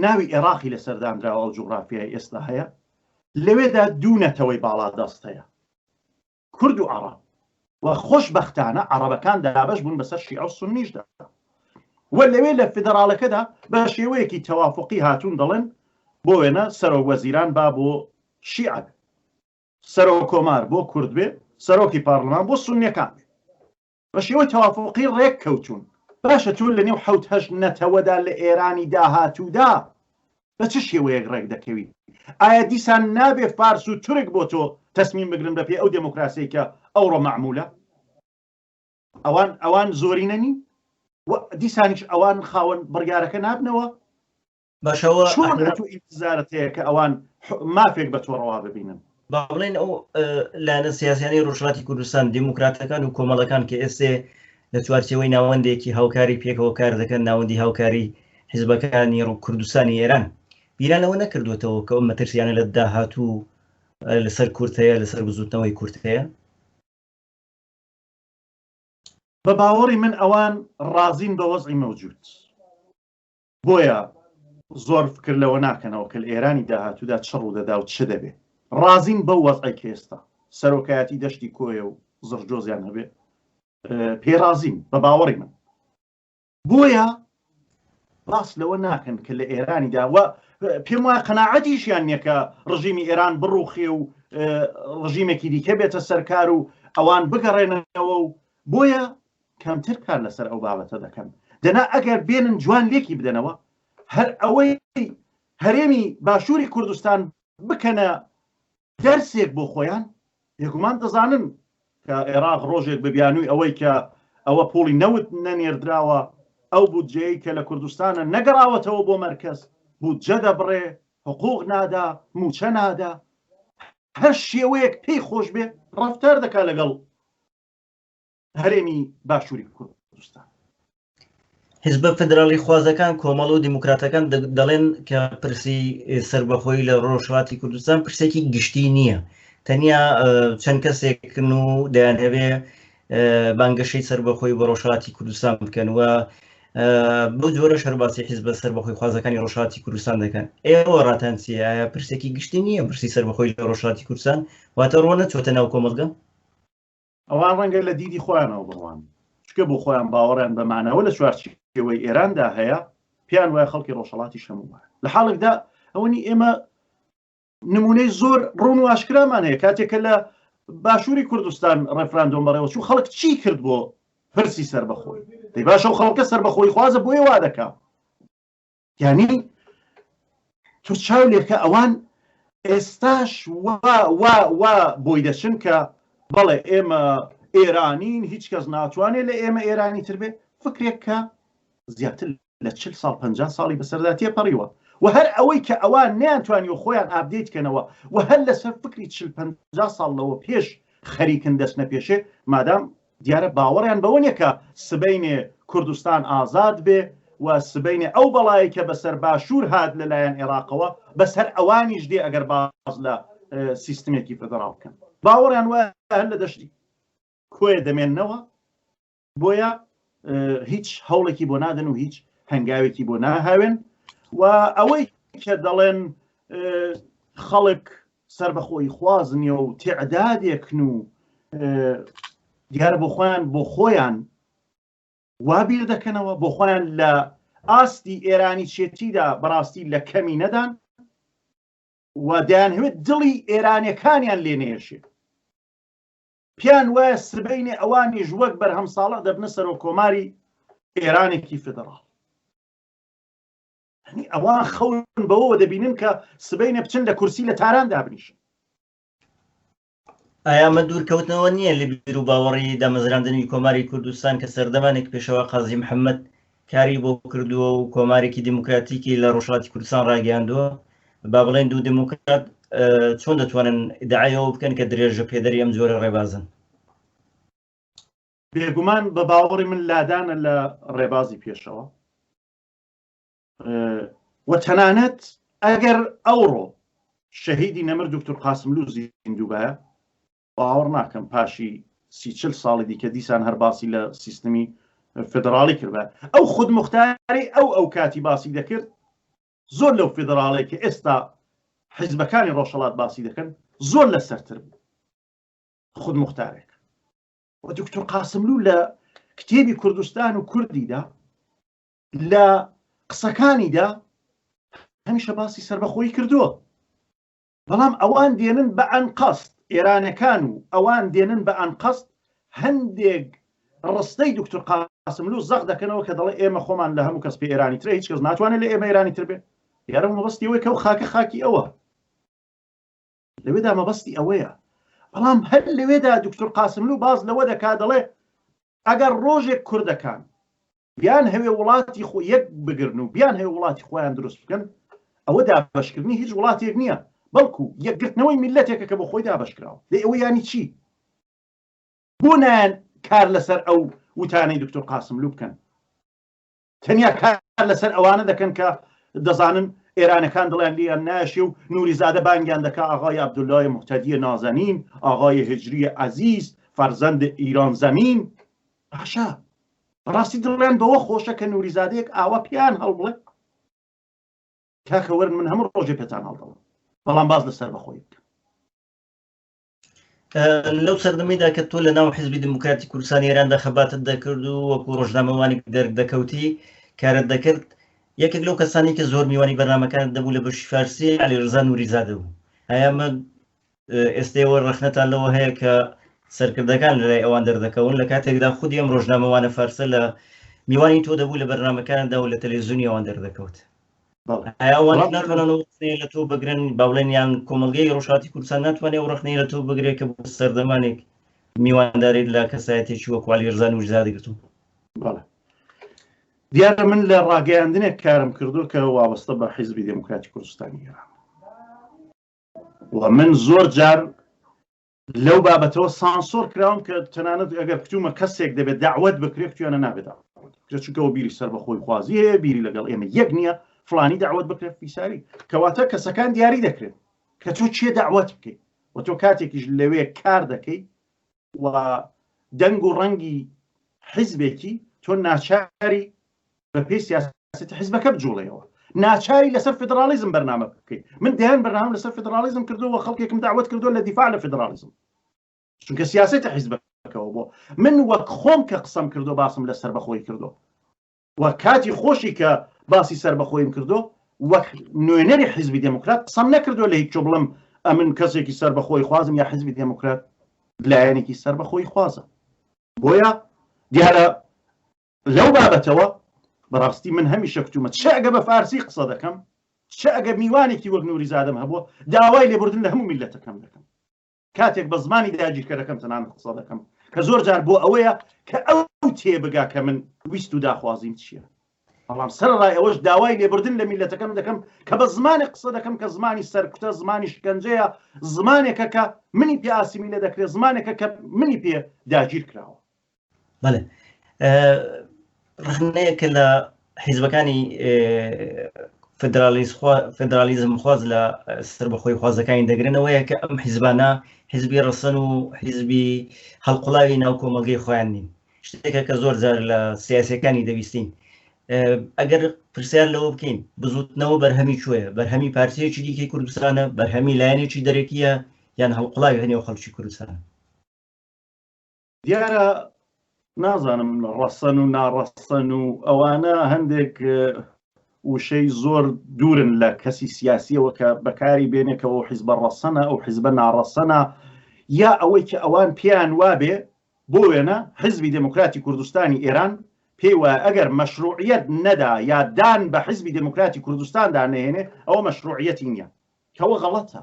ناوی عێراقی لەسەر دانراوە ئەو جوغرافیای ئێستا هەیە لەوێدا دوو نەتەوەی باڵادەست هەیە کورد و عەڕەب و خۆشبەختانە عەڕەبەکان دابەش بوون بەسەر شیعە و سوننیشدا و لەوێ لە فیدراڵەکەدا بە شێوەیەکی تەوافقی هاتوون دەڵێن بۆ وێنە سەرۆک وەزیران با بۆ شیعە بێ سەرۆک کۆمار بۆ کورد بێ سەرۆکی پارلمان بۆ سوننیەکان بێ بە شێوەی تەوافقی ڕێک کەوتوون. باشە تۆ لە نێو حەوت هەشت نەتەوەدا لە ئێرانی داهاتوودا بە چ شێوەیەک ڕێک دەکەوی؟ ئایا دیسان نابێ فارس و تورک بۆ تۆ تەسمیم بگرن بە پێی ئەو دێمۆکراسیەی کە ئەوڕۆ مەعموولە؟ ئەوان ئەوان زۆرینە نین و دیسانیش ئەوان خاوەن بڕیارەکە نابنەوە؟ باشەوە چۆن ئەتوو ئینتزارت هەیە کە ئەوان مافێک بە تۆ ڕەوا ببینن؟ با بڵێن ئەو لایەنە سیاسیانەی ڕۆژهەڵاتی کوردستان، دێموکراتەکان و کۆمەڵەکان کە ئێستێ لە چوارچێوەی ناوەندێکی هاوکاری پێکەوە کار دەکەن، ناوەندی هاوکاری حیزبەکانی کوردستانی ئێران، بیران لەوە نەکردووەتەوە کە ئەو مەترسیانە لە داهاتوو لەسەر کورد هەیە، لەسەر بزووتنەوەی کورد هەیە؟ بە باوەڕی من ئەوان ڕازین بە وەزعی مەوجود. بۆیە زۆر فکر لەوە ناکەنەوە کە لە ئێرانی داهاتوودا چ ڕوودەدا و چ دەبێ. ڕازین بەو وەزعەی کە ئێستا سەرۆکایەتی دەشتی کۆیە و زڕجۆزیان هەبێ پێی ڕازین بە باوەڕی من. بۆیە باس لەوە ناکەن کە لە ئێرانیدا و پێم وایە قەناعەتیشیان نییە کە ڕژیمی ئێران بڕوخێ و ڕژیمێکی دیکە بێتە سەرکار و ئەوان بگەڕێنەوە و بۆیە کەمتر کار لەسەر ئەو بابەتە دەکەن دەنا ئەگەر بێنن جوان لێکی بدەنەوە هەر ئەوەی هەرێمی باشووری کوردستان بکەنە دەرسێک بۆ خۆیان بێگومان دەزانن کە عێراق ڕۆژێک بە بیانووی ئەوەی کە ئەوە پوڵی نەوت نەنێردراوە ئەو بودجەیە کە لە کوردستانە نەگەڕاوەتەوە بۆ مەرکەز بودجە دەبڕێ حقوق نادا موچە نادا هەر شێوەیەک پێی خۆش بێ ڕفتار دەکا لەگەڵ هەرێمی باشووری کوردستان. حیزبە فدراڵی خوازەکان کۆمەڵ و دیموکراتەکان دەڵێن کە پرسی سربەخۆی لە ڕۆژهڵاتی کوردستان پرسێکی گشتی نییە تەنیا چەند کەسێکن و دەیانهەوێ بانگەشەی سربەخۆی بۆ ڕۆژهڵاتی کوردستان بکەن و بەو جۆرە شەرباسی حیزبە سربەخۆی خوازەکانی ڕۆژهڵاتی کوردستان دەکەن ئێوە ڕاتان چیە ئایا پرسێکی گشتی نییە پرسی سربەخۆی لە ڕۆژهڵاتی کوردستان واتە ڕۆ نەچۆتە ناو کۆمەڵگە ئەوان ڕەنگە لە دیدی خۆیانەوە بڕوان، چونکە بۆ خۆیان باوەڕیان بە مانەوە لە چوارچێوەی ئێراندا هەیە، پێیان وایە خەڵکی ڕۆژهەڵاتیش هەموو وایە. لە حاڵێکدا ئەوەنی ئێمە نمونەی زۆر ڕوون و ئاشکرامان هەیە کاتێک کە لە باشووری کوردستان ڕێفراندۆم بەڕێوە چوو خەڵک چی کرد بۆ پرسی سەربەخۆی دەی باشە و خەڵکە سەربەخۆی خوازە بۆیە وا دەکا یانی تۆ چاو لێکە ئەوان ئێستاش وا وا وا بۆی دەچن کە بەڵێ ئێمە ئێرانین هیچ کەس ناتوانێت لە ئێمە ئێرانی تر بێ فکرێک کە زیاتر لە چل ساڵ پ ساڵی بەسەردا تێپەڕیوە و هەر ئەوەی کە ئەوان نیانتوانی و خۆیان update کەنەوە و هەر لەسەر فکری چل پ ساڵ لەوە پێش خەریکن دەچنە پێشێ مادام دیارە باوەڕیان بەوە نیە کە سبەینێ کوردستان ئازاد بێ و سبەینێ ئەو بەڵایەی کە بەسەر باشوور هات لەلایەن عێراقەوە بەسەر ئەوانیش دێ ئەگەر باس لە سیستمێکی فێدراڵ بکەن. باوەڕیان وایە هەر لە دەشتی کۆیە دەمێننەوە، بۆیە هیچ هەوڵێکی بۆ نادەن و هیچ هەنگاوێکی بۆ ناهاوێن و ئەوەی کە دەڵێن خەڵک سربەخۆی خواز نییە و تعدادێکن و دیارە بۆ خۆیان بۆ خۆیان وا بیر دەکەنەوە بۆ خۆیان لە ئاستی ئێرانی چێتیدا بەڕاستی لە کەمی نەدان و دەیانهەوێت دڵی ئێرانەکانیان لێ نێشێت. پێیان وایە سبەینێ ئەوانیش وەک بەرهەم ساڵح دەبنە سەرۆک کۆماری ئێرانێکی فیدڕاڵ. هەنی ئەوان خەون بەوەوە دەبینن کە سبەینێ بچن لە کورسی لە تاران دابنیشن. ئایا ئەمە دوورکەوتنەوە نییە لە بیروباوەڕی دامەزراندنی کۆماری کوردستان کە سەردەمانێک پێشەوا قازی محەممەد کاری بۆ کردووە و کۆمارێکی دیموکراتیکی لە ڕۆژهەڵاتی کوردستان ڕاگەیاندووە؟ با بڵێن دوو دیموکرات چۆن دەتوانن ئیدعای ئەوە بکەن کە درێژە پێدەری ئەم جۆرە ڕێبازن؟ بێگومان بە باوەڕی من لادانە لە ڕێبازی پێشەوە و تەنانەت ئەگەر ئەوڕۆ شەهیدی نەمر دکتور قاسملوو زیندوو بایە باوەڕ ناکەم پاشی سی چل ساڵی دیکە دیسان هەر باسی لە سیستمی فدراڵی کردبا. ئەو خودموختاری ئەو ئەو کاتی باسی دەکرد زۆر لەو فیدراڵەی کە ئێستا حیزبەکانی ڕۆژهەڵات باسی دەکەن زۆر لەسەرتر بوو خودموختارێک. و دکتۆر قاسملوو لە کتێبی کوردستان و کوردیدا لە قسەکانیدا هەمیشە باسی سربەخۆیی کردووە. بەڵام ئەوان دێنن بە ئەنقەست، ئێرانەکان و ئەوان دێنن بە ئەنقەست هەندێک ڕستەی دوکتور قاسملوو زەق دەکەنەوە کە دەڵێ ئێمە خۆمان لە هەموو کەس پێ ئێرانی ترە، هیچ کەس ناتوانێت لە ئێمە ئێرانی تر بێ. دیارە مەبەستی ئەوەیە کە ئەو خاکە خاکی ئەوە. لەوێدا مەبەستی ئەوەیە. بەڵام هەر لەوێدا دوکتور قاسملوو باس لەوە دەکا دەڵێ ئەگەر ڕۆژێک کوردەکان بیان هەوێ وڵاتی خۆ یەک بگرن و بیان هەوێ وڵاتی خۆیان دروست بکەن ئەوە دابەشکردنی هیچ وڵاتێک نییە بەڵکو یەکگرتنەوەی میللەتێکە کە بۆ خۆی دابەشکراوە. دەی ئەوە یانی چی؟ بۆ نایەن کار لەسەر ئەو وتانەی دکتۆر قاسملوو بکەن؟ تەنیا کار لەسەر ئەوانە دەکەن کە دەزانن ئێرانەکان دڵیان لێیان ناشێ و نوریزادە بانگیان دەکا ئاغای عەبدولای موهتەدی نازەنین، ئاغای هجری عەزیز، فەرزەند ئیران زەمین. باشە بەڕاستی دڵیان بەوە خۆشە کە نوریزادەیەک ئاوا پێیان هەڵبڵێ؟ کاکە وەرن من هەموو ڕۆژێ پێتان هەڵدەڵم بەڵام باز لە سەربەخۆیی بکەن. لەو سەردەمیدا کە تۆ لە ناو حزبی دیموکراتی کوردستانی ئێراندا خەباتت دەکرد و وەکو ڕۆژنامەوانێک دەردەکەوتی کارت دەکرد یەکێک لەو کەسانی کە زۆر میوانی بەرنامەکانت دەبوو لە بەشی فارسی عەلیڕەزا نوریزادە بوو. ئایا ئەمە ئێستا ئێوە ڕەخنەتان لەوە هەیە کە سەرکردەکان لەلای ئەوان دەردەکەون لە کاتێکدا خودی ئەم ڕۆژنامەوانە فارسە لە میوانی تۆ دەبوو لە بەرنامەکاندا و لە تەلەڤزیۆنی ئەوان دەردەکەوت؟ ئایا ئەوان ناتوانن ئەو ڕەخنەیە لە تۆ بگرن با بڵێن یان کۆمەڵگەی ڕۆژهەڵاتی کوردستان ناتوانێت ئەو ڕەخنەیە لە تۆ بگرێت کە بۆ سەردەمانێک میوانداریت لە کەسایەتێکی وەکو عەلیڕەزا نوریزادە گرتوو؟ بەڵێ دیارە من لە ڕاگەیاندنێک کارم کردو کە وابەستە بە حیزبی دێموکراتی کوردستانی ئێران و من زۆر جار لەو بابەتەوە سانسۆر کراوم کە تەنانەت ئەگەر کتومە کەسێک دەبێت داوت بکرێت کتویانە نابێت داوت بکرێت چونکە ئەو بیری سەربەخۆی خوازی هەیە بیری لەگەڵ ئێمە یەک نییە فلانی داوت بکرێت فیساری کەواتە کەسەکان دیاری دەکرێت کە تۆ چێ داوت بکەیت و تۆ کاتێکیش لەوێ کار دەکەی و دەنگ و ڕەنگی حیزبێکی تۆ ناچاری بە پێی سیاسەتی حیزبەکە بجوڵێەوە ناچاری لەسەر فیدراڵیزم بەرنامە بکەیت من دەیان بەرنامە لەسەر فیدراڵیزم کردووە خەڵکێکم داوت کردووە لە دیفاع لە فیدراڵیزم چونکە سیاسەتی حیزبەکەەوە بۆ من وەک خۆم کە قسەم کردو باسم لە سەربەخۆی کردو و کاتی خۆشی کە باسی سەربەخۆیم کردو وەک نوێنەری حیزبی دێموکرات قسەم نەکردو لە هیچ بڵم ئەمن کەسێکی سەربەخۆی خوازم یا حیزبی دێموکرات لایەنێکی سەربەخۆی خوازە بۆیە دیارە لەو بابەتەوە بەڕاستی من هەمیشە کتومە چ ئەگە بە فارسی قسە دەکەم چ ئەگە میوانێکی وەک نوریزادەم هەبووە داوای لێبوردن لە هەموو میلەتەکەم دەکەم کاتێک بە زمانی داگیرکەرەکەم تەنانەت قسە دەکەم کە زۆر جار بۆ ئەوەیە کە ئەو تێبگا کە من ویست و داخوازیم چییە بەڵام سەرەڕای ئەوەش داوای لێبوردن لە میلەتەکەم دەکەم کە بە زمانێک قسە دەکەم کە زمانی سەرکوتە زمانی شکەنجەیە زمانێکە کە منی پێ ئاسیمیلە دەکرێت زمانێکە کە منی پێ داگیر کراوە بەڵێ ڕەخنەیە کە لە حیزبەکانی فدرالیزم خواز لە سەربەخۆی خوازەکانی دەگرنەوەیە کە ئەم حیزبانە حیزبی ڕەسەن و حیزبی هەڵقوڵاوی ناو کۆمەڵگەی خۆیان نین شتێکە کە زۆر جار لە سیاسەکانی دەویستین ئەگەر پرسیار لەوە بکەین بزوتنەوە بەرهەمی کوێیە بەرهەمی پارچەیەکی دیکەی کوردستانە بەرهەمی لایەنێکی دەرەکیە یان هەڵقوڵاوی هەنێو خەڵکی کوردستان دیارە نازانم ڕەسەن و ناڕەسەن و ئەوانە هەندێک وشەی زۆر دوورن لە کەسی سیاسیەوە کە بەکاری بێنێکەوە و حیزبە ڕەسەنە ئەو حیزبە ناڕەسەنە یا ئەوەی کە ئەوان پێیان وابێ بۆ وێنە حیزبی دێموکراتی کوردستانی ئێران پێی وایە ئەگەر مەشروعیەت نەدا یا دان بە حیزبی دێموکراتی کوردستاندا نەهێنێ ئەوە مەشروعیەتی نییە کەوە غەڵەتە.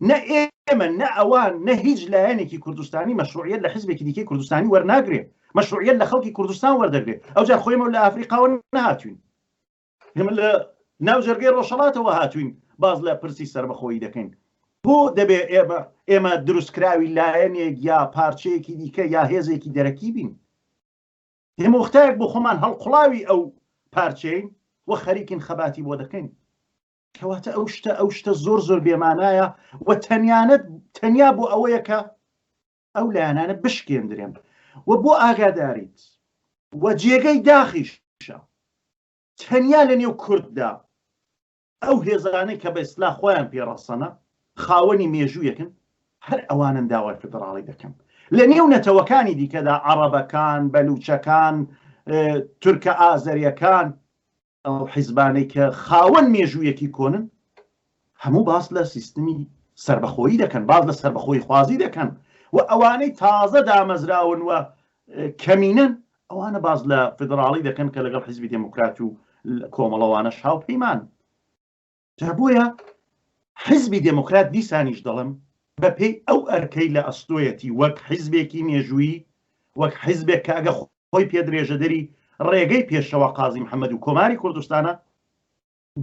نە ئێمە نە ئەوان نە هیچ لایەنێکی کوردستانی مەشروعیەت لە حیزبێکی دیکەی کوردستانی وەرناگرێ، مەشروعیەت لە خەڵکی کوردستان وەردەگرێ. ئەوجار خۆ ئێمە لە ئەفریقاوە نەهاتوین، ئێمە لە ناو جەرگەی ڕۆژهەڵاتەوە هاتوین باس لە پرسی سەربەخۆیی دەکەین. بۆ دەبێ ئێمە ئێمە دروستکراوی لایەنێک یا پارچەیەکی دیکە یا هێزێکی دەرەکی بین؟ ئێمە وەختایەک بۆ خۆمان هەڵقوڵاوی ئەو پارچەین و خەریکین خەباتی بۆ دەکەین. کەواتە ئەو شتە ئەو شتە زۆر زۆر بێمانایە و تەنیانەت تەنیا بۆ ئەوەیە کە ئەو لایەنانە بشکێندرێن و بۆ ئاگاداریت و جێگەی داخیشە تەنیا لە نێو کورددا ئەو هێزانەی کە بە ئیسلا خۆیان پێڕەسەنە خاوەنی مێژوویەکن هەر ئەوانن داوای فدراڵی دەکەن لە نێو نەتەوەکانی دیکەدا عەڕەبەکان بەلوچەکان تورکە ئازەریەکان ئەو حیزبانەی کە خاوەن مێژوویەکی کۆنن هەموو باس لە سیستمی سەربەخۆیی دەکەن، باس لە سەربەخۆییخوازی دەکەن و ئەوانەی تازە دامەزراون و کەمینەن ئەوانە باس لە فیدراڵی دەکەن کە لەگەڵ حیزبی دێموکرات و کۆمەڵەوانەش هاوپەیمان. جا بۆیە حیزبی دێموکرات دیسانیش دەڵێم بە پێی ئەو ئەرکەی لە ئەستۆیەتی وەک حیزبێکی مێژوویی، وەک حیزبێک کە ئەگە خۆی پێ درێژەدەری ڕێگەی پێشەوا قازی محەمەد و کۆماری کوردستانە،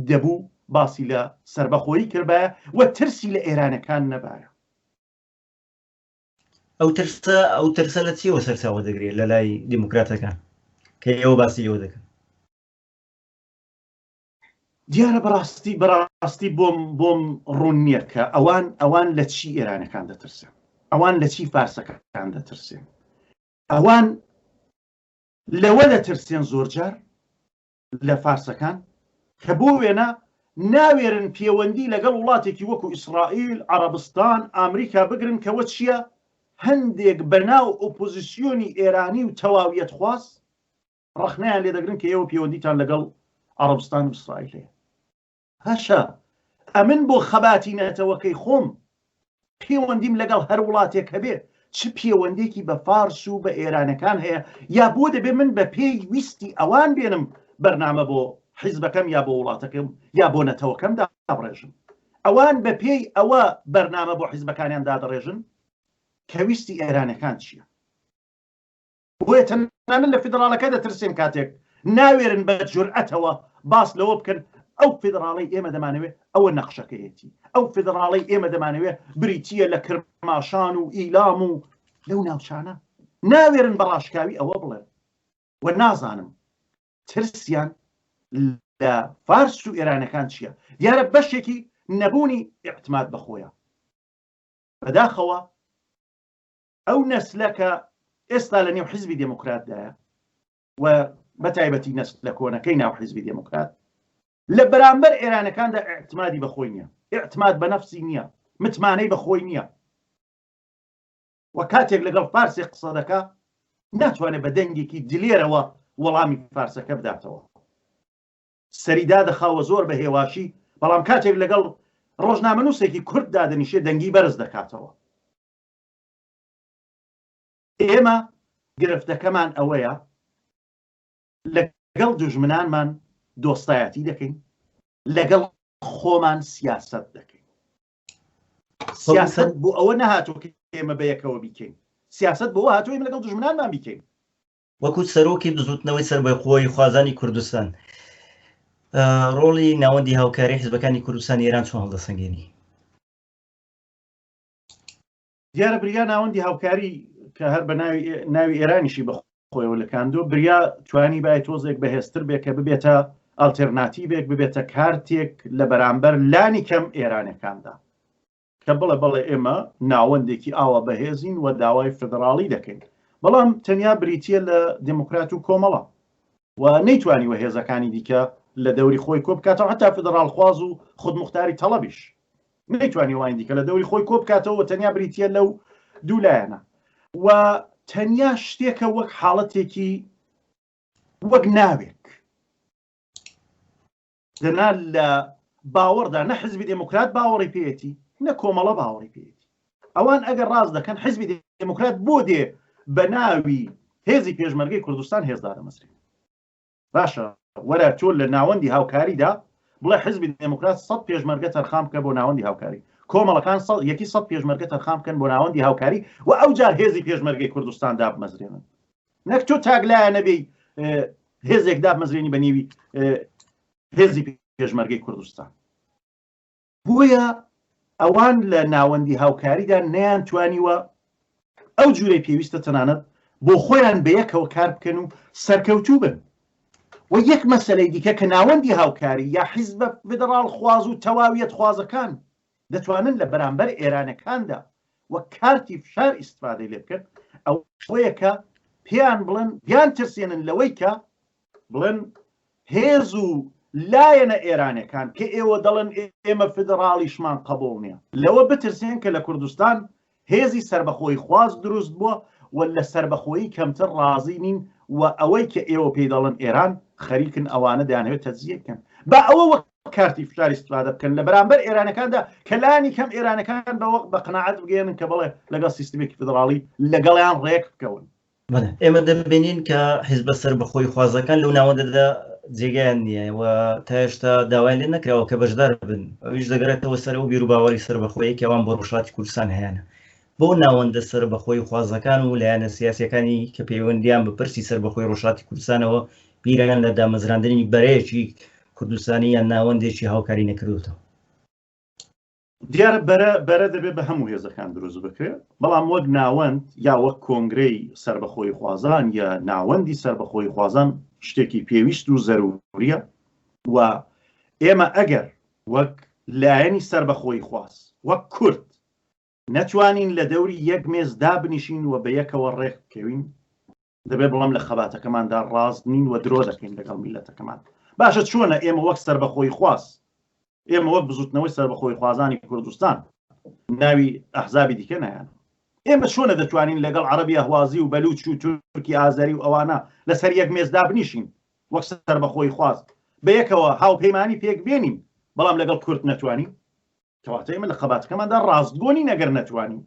دەبوو باسی لە سەربەخۆیی کردبایە و ترسی لە ئێرانەکان نەبایە. ئەو ترسە ئەو ترسە لە چیەوە سەرچاوە دەگرێت لە لای دیموکراتەکان کە ئێوە باسی لێوە دەکەن؟ دیارە بەڕاستی بەڕاستی بۆم بۆم ڕوون نییە کە ئەوان ئەوان لە چی ئێرانەکان دەترسن ئەوان لە چی فارسەکان دەترسن ئەوان لەوە دەترسێن زۆرجار لە فارسەکان کە بۆ وێنە ناوێرن پێوەندی لەگەڵ وڵاتێکی وەکو ئیسرائیل، عەڕەبستان، ئامریکا بگرن کەوە چییە هەندێک بەناو ئۆپۆزیسیۆنی ئێرانی و تەواویەتخواز ڕەخنەیان لێ دەگرن کە ئێوە پێوەندیتان لەگەڵ عەڕەبستان و ئیسرائیل هەیە. باشە ئەمن بۆ خەباتی نەتەوەکەی خۆم پێوەندیم لەگەڵ هەر وڵاتێک هەبێ چ پێوەندێکی بە فارس و بە ئێرانەکان هەیە یا بۆ دەبێ من بە پێی ویستی ئەوان بێنم بەرنامە بۆ حیزبەکەم یا بۆ وڵاتەکەم یا بۆ نەتەوەکەم دابڕێژم ئەوان بە پێی ئەوە بەرنامە بۆ حیزبەکانیان دادەڕێژن کە ویستی ئێرانەکان چییە بۆیە تەنانەت لە فیدڕاڵەکە دەترسێن کاتێک ناوێرن بە جورئەتەوە باس لەوە بکەن ئەو فیدڕاڵەی ئێمە دەمانەوێت ئەوە نەخشەکەیەتی، ئەو فیدڕاڵەی ئێمە دەمانەوێت بریتییە لە کرماشان و ئیلام و لەو ناوچانە. ناوێرن بە ڕاشکاوی ئەوە بڵێن و نازانم ترسیان لە فارس و ئێرانەکان چییە. دیارە بەشێکی نەبوونی ئیعتماد بە خۆیە. بەداخەوە ئەو نەسلە کە ئێستا لە نێو حیزبی دێموکراتدایە و بە تایبەتی نەسلە کۆنەکەی ناو حیزبی دێموکرات لە بەرامبەر ئێرانەکاندا ئیعتمادی بە خۆی نییە، ئیعتماد بە نەفسی نییە، متمانەی بە خۆی نییە و کاتێک لەگەڵ فارسێک قسە دەکا ناتوانێت بە دەنگێکی دلێرەوە وەڵامی فارسەکە بداتەوە. سەری دادەخا و زۆر بە هێواشی، بەڵام کاتێک لەگەڵ ڕۆژنامەنووسێکی کورد دادەنیشێ دەنگی بەرز دەکاتەوە. ئێمە گرفتەکەمان ئەوەیە لەگەڵ دوژمنانمان دۆستایەتی دەکەین، لەگەڵ خۆمان سیاسەت دەکەین. سیاسەت بۆ ئەوە نەهاتووە کە ئێمە بەیەکەوە بیکەین، سیاسەت بۆ ئەوە هاتووە ئێمە لەگەڵ دوژمنانمان بیکەین. وەکو سەرۆکی بزوتنەوەی سەربەخۆییخوازانی کوردستان ڕۆڵی ناوەندی هاوکاری حزبەکانی کوردستانی ئێران چۆن هەڵدەسەنگێنی؟ دیارە بریا ناوەندی هاوکاری کە هەر بە ناوی ناوی ئێرانیشی بە خۆیەوە لکاندووە، بریا توانی بای تۆزێک بەهێزتر بێ کە ببێتە ئەلتێرناتیڤێک، ببێتە کارتێک لە بەرامبەر لانی کەم ئێرانەکاندا کە بڵێ بەڵێ ئێمە ناوەندێکی ئاوا بەهێزین و داوای فدراڵی دەکەین، بەڵام تەنیا بریتییە لە دێموکرات و کۆمەڵە و نەیتوانیوە هێزەکانی دیکە لە دەوری خۆی کۆ بکاتەوە، حەتا فدراڵخواز و خودموختاری تەڵەبیش. نەیتوانی ئەوانی دیکە لە دەوری خۆی کۆ بکاتەوە و تەنیا بریتییە لەو دوو لایەنە و تەنیا شتێکە وەک حاڵەتێکی وەک ناوێک دەنا لە باوەڕدا نە حزبی دێموکرات باوەڕی پێیەتی نە کۆمەڵە باوەڕی پێیەتی ئەوان ئەگەر ڕاست دەکەن حزبی دێموکرات بۆ دێ بە ناوی هێزی پێشمەرگەی کوردستان هێزدارەمەزرێن باشە وەرە تۆ لە ناوەندی هاوکاریدا بڵێ حزبی دێموکرات سە پێشمەرگە تەرخان بکە بۆ ناوەندی هاوکاری کۆمەڵەکان یەکی سە پێشمەرگە تەرخان بکەن بۆ ناوەندی هاوکاری و ئەو جار هێزی پێشمەرگەی کوردستان دابمەزرێنن نەک تۆ تاگلایە نەبی هێزێک دابمەزرێنی بە نێوی هێزی پێشمەرگەی کوردستان بۆیە ئەوان لە ناوەندی هاوکاریدا نەیانتوانیوە ئەو جورەی پێویستە تەنانەت بۆ خۆیان بەیەکەوە کار بکەن و سەرکەوتوو بن. و یەک مەسەلەی دیکە کە ناوەندی هاوکاری یا حیزبە فیدڕاڵخواز و تەواویەت خوازەکان دەتوانن لە بەرامبەر ئێرانەکاندا وەک کارتی فشار ئیستفادەی لێ بکەن ئەوەیە کە پێیان بڵێن بیان ترسێنن لەوەی کە بڵێن هێز و لایەنە ئێرانەکان کە ئێوە دەڵێن ئێمە فیدڕاڵیشمان قبوڵ نییە، لەوە بترسێن کە لە کوردستان هێزی سەربەخۆیی خواز دروست بووە و لە سەربەخۆیی کەمتر ڕازی نین و ئەوەی کە ئێوە پێی دەڵێن ئێران خەریکن ئەوانە دەیانەوێت تەجزیە بکەن. با ئەوە وەک کارتی فشار ئیستفادە بکەن لە بەرامبەر ئێرانەکاندا کە لانی کەم ئێرانەکان بەوە بە قەناعەت بگەیەنن کە بەڵێ لەگەڵ سیستمێکی فیدڕاڵی لەگەڵیان ڕێک بکەون. بەڵێ ئێمە دەبینین کە حیزبە سەربەخۆییخوازەکان لەو ناوەندەدا جێگایان نییە و تا ئێشتا داوایان لێ نەکراوە کە بەشدار بن، ئەویش دەگەڕێتەوە سەر ئەو بیروباوەڕی سەربەخۆیەی کە ئەوان بۆ ڕۆژهەڵاتی کوردستان هەیانە. بۆ ناوەندە سەربەخۆییخوازەکان و لایەنە سیاسییەکانی کە پەیوەندییان بە پرسی سەربەخۆی ڕۆژهەڵاتی کوردستانەوە بیریان لە دامەزراندنی بەرەیەکی کوردستانی یان ناوەندێکی هاوکاری نەکردووەتەوە. دیارە بەرە بەرە دەبێت بە هەموو هێزەکان دروست بکرێت، بەڵام وەک ناوەند یا وەک کۆنگرەی سەربەخۆی خوازان یا ناوەندی سەربەخۆی خوازان شتێکی پێویست و زەروریە و ئێمە ئەگەر وەک لایەنی سەربەخۆی خواز وەک کورد نەتوانین لە دەوری یەک مێز دابنیشین و بە یەکەوە ڕێک بکەوین دەبێت بڵێم لە خەباتەکەماندا ڕاست نین و درۆ دەکەین لەگەڵ میلەتەکەمان. باشە چۆنە ئێمە وەک سەربەخۆی خواز، ئێمە وەک بزوتنەوەی سەربەخۆی خوازانی کوردستان ناوی ئەحزابی دیکە نایەن. ئێمە چۆنە دەتوانین لەگەڵ عەرەبی ئەهوازی و بەلوچ و تورکی ئازەری و ئەوانە لەسەر یەک مێز دابنیشین وەک سەربەخۆی خواز بەیەکەوە هاوپەیمانی پێک بێنین بەڵام لەگەڵ کورد نەتوانین؟ کەواتە ئێمە لە خەباتەکەماندا ڕاستگۆ نین ئەگەر نەتوانین.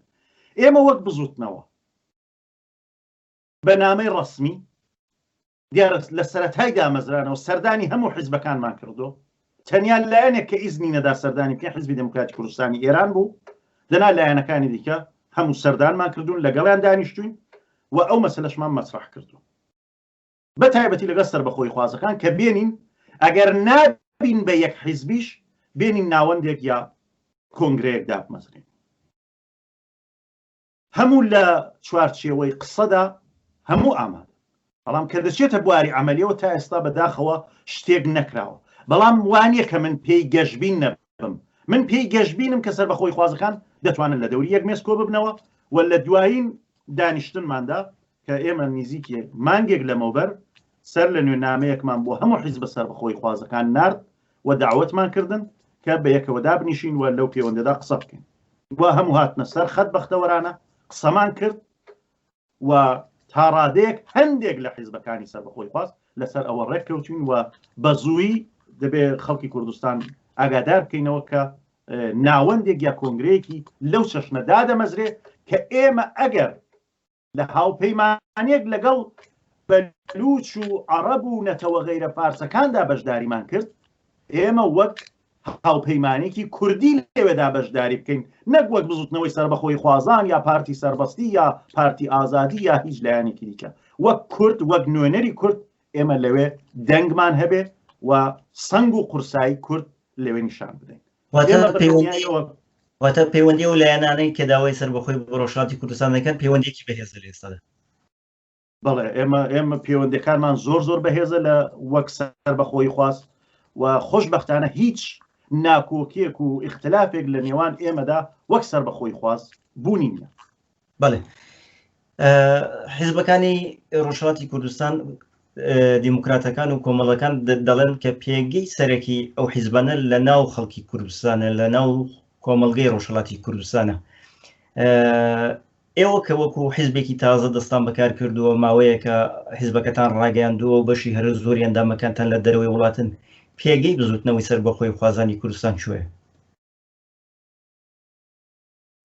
ئێمە وەک بزوتنەوە بە نامەی ڕەسمی، دیارە لە سەرەتای دامەزرانەوە سەردانی هەموو حیزبەکانمان کردو، تەنیا لایەنێک کە ئیزنی نەدا سەردانی بکەین حیزبی دێموکراتی کوردستانی ئێران بوو، دەنا لایەنەکانی دیکە هەموو سەردانمان کردوون، لەگەڵیان دانیشتووین و ئەو مەسەلەشمان مەترەح کردووە. بە تایبەتی لەگەڵ سەربەخۆییخوازەکان کە بێنین ئەگەر نابین بە یەک حیزبیش بێنین ناوەندێک یا کۆنگرەیەک دابمەزرێنین. هەموو لە چوارچێوەی قسەدا هەموو ئامادەن، بەڵام کە دەچێتە بواری عەمەلیەوە تا ئێستا بەداخەوە شتێک نەکراوە، بەڵام وانیە کە من پێی گەشبین نەبم، من پێی گەشبینم کە سەربەخۆیخوازەکان دەتوانن لە دەوری یەک مێز کۆببنەوە و لە دوایین دانیشتنماندا کە ئێمە نزیکی مانگێک لەمەوبەر سەر لە نوێ نامەیەکمان بۆ هەموو حیزبە سەربەخۆیخوازەکان نارد و دەعوەتمان کردن کە بە یەکەوە دابنیشین و لەو پێوەندەدا قسە بکەین و هەموو هاتنە سەر خەت بەختەوەرانە قسەمان کرد و تا ڕادەیەک هەندێک لە حیزبەکانی سەربەخۆی خواست لەسەر ئەوە ڕێککەوتین و بە زوویی دەبێ خەڵکی کوردستان ئاگادار بکەینەوە کە ناوەندێک یا کۆنگرەیەکی لەو چەشنە دادەمەزرێ کە ئێمە ئەگەر لە هاوپەیمانیەک لەگەڵ بەلوچ و عەڕەب و نەتەوە غەیرە فارسەکاندا بەشداریمان کرد، ئێمە وەک هاوپەیمانێکی کوردی لەوێدا بەشداری بکەین، نەک وەک بزوتنەوەی سەربەخۆییخوازان یا پارتی سەربەستی یا پارتی ئازادی یا هیچ لایەنێکی دیکە، وەک کورد، وەک نوێنەری کورد ئێمە لەوێ دەنگمان هەبێ و سەنگ و قورسایی کورد لەوێ نیشان بدەین. واتە پەیوەندی ئەو لایەنانەی کە داوای سەربەخۆی بۆ ڕۆژهەڵاتی کوردستان دەکەن پەیوەندییەکی بەهێزە لە ئێستادا. بەڵێ ئێمە ئێمە پەیوەندەکانمان زۆر زۆر بەهێزە لە وەک سەر بەخۆی خواست و خۆشببختانە هیچ ناکۆکیەک و ئیختلافێک لە نێوان ئێمەدا وەک سەر بەخۆی خواست بوونی نیە. بەڵێ حیزبەکانی ڕۆژهەڵاتی کوردستان دیموکراتەکان و کۆمەڵەکان دەڵێن کە پێگەی سەرەکی ئەو حیزبانە لە ناو خەڵکی کوردستانە لە ناو کۆمەڵگەی ڕۆژهەڵاتی کوردستانە ئێوە کە وەکو حیزبێکی تازە دەستان بەکار کردووە، ماوەیەکە حیزبەکەتان ڕاگەیاندووە و بەشی هەرە زۆری ئەندامەکانتان لە دەرەوەی وڵاتن، پێگەی بزووتنەوەی سەربەخۆییخوازانی کوردستان کوێیە؟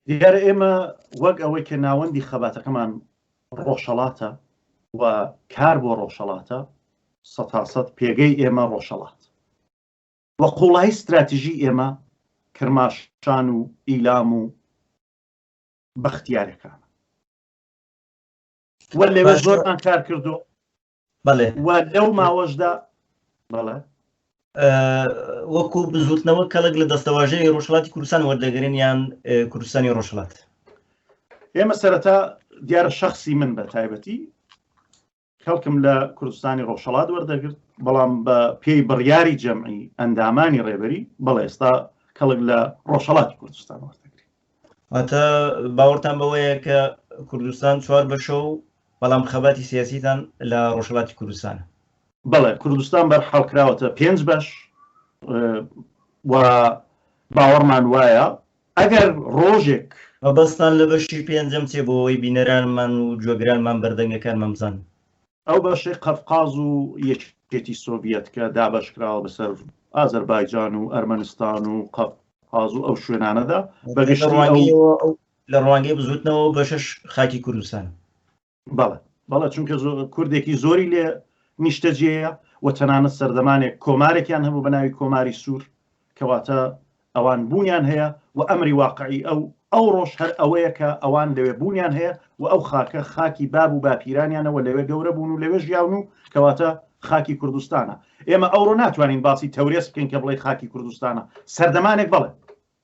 دیارە ئێمە وەک ئەوەی کە ناوەندی خەباتەکەمان ڕۆژهەڵاتە و کار بۆ ڕۆژهەڵاتە، سەتاسەد پێگەی ئێمە ڕۆژهەڵات و قووڵایی ستراتیژی ئێمە کرماشان و ئیلام و بەختیارەکانە و لەوێ زۆرمان کار کردو بەڵێ و لەو ماوەشدا بەڵێ وەکو بزوتنەوە کەڵک لە دەستەواژەی ڕۆژهڵاتی کوردستان وەردەگرن یان کوردستانی ڕۆژهڵات ئێمە سەرەتا دیارە شخصی من بە تایبەتی کەڵکم لە کوردستانی ڕۆژهەڵات وەردەگرت، بەڵام بە پێی بڕیاری جەمعی ئەندامانی ڕێبەری، بەڵێ ئێستا کەڵک لە ڕۆژهەڵاتی کوردستان وەردەگرین. واتە باوەڕتان بەوەیە کە کوردستان چوار بەشە و بەڵام خەباتی سیاسیتان لە ڕۆژهەڵاتی کوردستانە؟ بەڵێ، کوردستان بەرحاڵ کراوەتە پێنج بەش و باوەڕمان وایە ئەگەر ڕۆژێک. مەبەستتان لە بەشی پێنجەم چیە بۆ ئەوەی بینەرانمان و گوێگرانمان بەردەنگەکانمان بزانن؟ ئەو بەشەی قەفقاز و یەکێتی سۆڤیەت کە دابەشکراوە بەسەر ئازەربایجان و ئەرمەنستان و قەفقاز و ئەو شوێنانەدا بە گشتی ئەو. لە ڕوانگەی بزووتنەوە ئەو بەشەش خاکی کوردستانە. بەڵێ بەڵێ چونکە کوردێکی زۆری لێ نیشتەجێیە و تەنانەت سەردەمانێک کۆمارێکیان هەبوو بە ناوی کۆماری سوور کەواتە ئەوان بوونیان هەیە و ئەمری واقعی ئەو ئەو ڕۆژ هەر ئەوەیە کە ئەوان لەوێ بوونیان هەیە و ئەو خاکە خاکی باب و باپیرانیانەوە لەوێ گەورە بوون و لەوێ ژیاون و کەواتە خاکی کوردستانە ئێمە ئەوڕۆ ناتوانین باسی تەورێز بکەین کە بڵێ خاکی کوردستانە سەردەمانێک بڵێ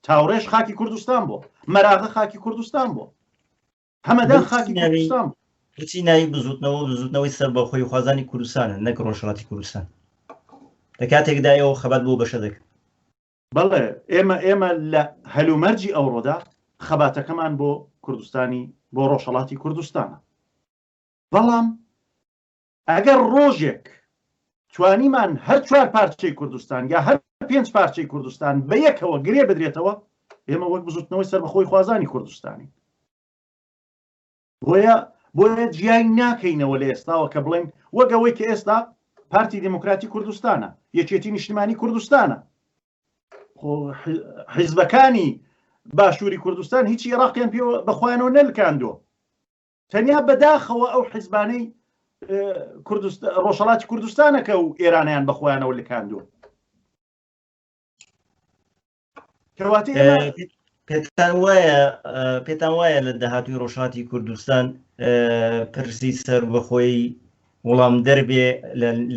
تاوڕێژ خاکی کوردستان بۆ مەراغە خاکی کوردستان بۆ هەمەدان خاکی کوردستان بوو. بچی ناوی بزوتنەوە بزوتنەوەی سەربەخۆی خوازانی کوردستانە نەک ڕۆژهەڵاتی کوردستان لە کاتێکدا ئێوە خەبات بۆ بەشە دەکەن. بەڵێ ئێمە ئێمە لە هەلومەرجی ئەوڕۆدا خەباتەکەمان بۆ کوردستانی بۆ ڕۆژهەڵاتی کوردستانە بەڵام ئەگەر ڕۆژێک توانیمان هەر چوار پارچەی کوردستان یا هەر پێنج پارچەی کوردستان بە یەکەوە گرێ بدرێتەوە ئێمە وەک بزوتنەوەی سەربەخۆی خوازانی کوردستانی بۆیە بۆیە جیای ناکەینەوە لە ئێستاوە کە بڵێن وەک ئەوەی کە ئێستا پارتی دێموکراتی کوردستانە یەکێتی نیشتمانی کوردستانە حیزبەکانی باشووری کوردستان هیچی عێراقیان پێوە بەخۆیانەوە نەلکاندووە تەنیا بەداخەوە ئەو حیزبانەی ڕۆژهەڵاتی کوردستانەکە و ئێرانیان بە خۆیانەوە لکاندووە کەواتە پێتان وایە پێتان وایە لە داهاتوی ڕۆژهەڵاتی کوردستان پرسی سەر بەخۆی وڵام دەربێ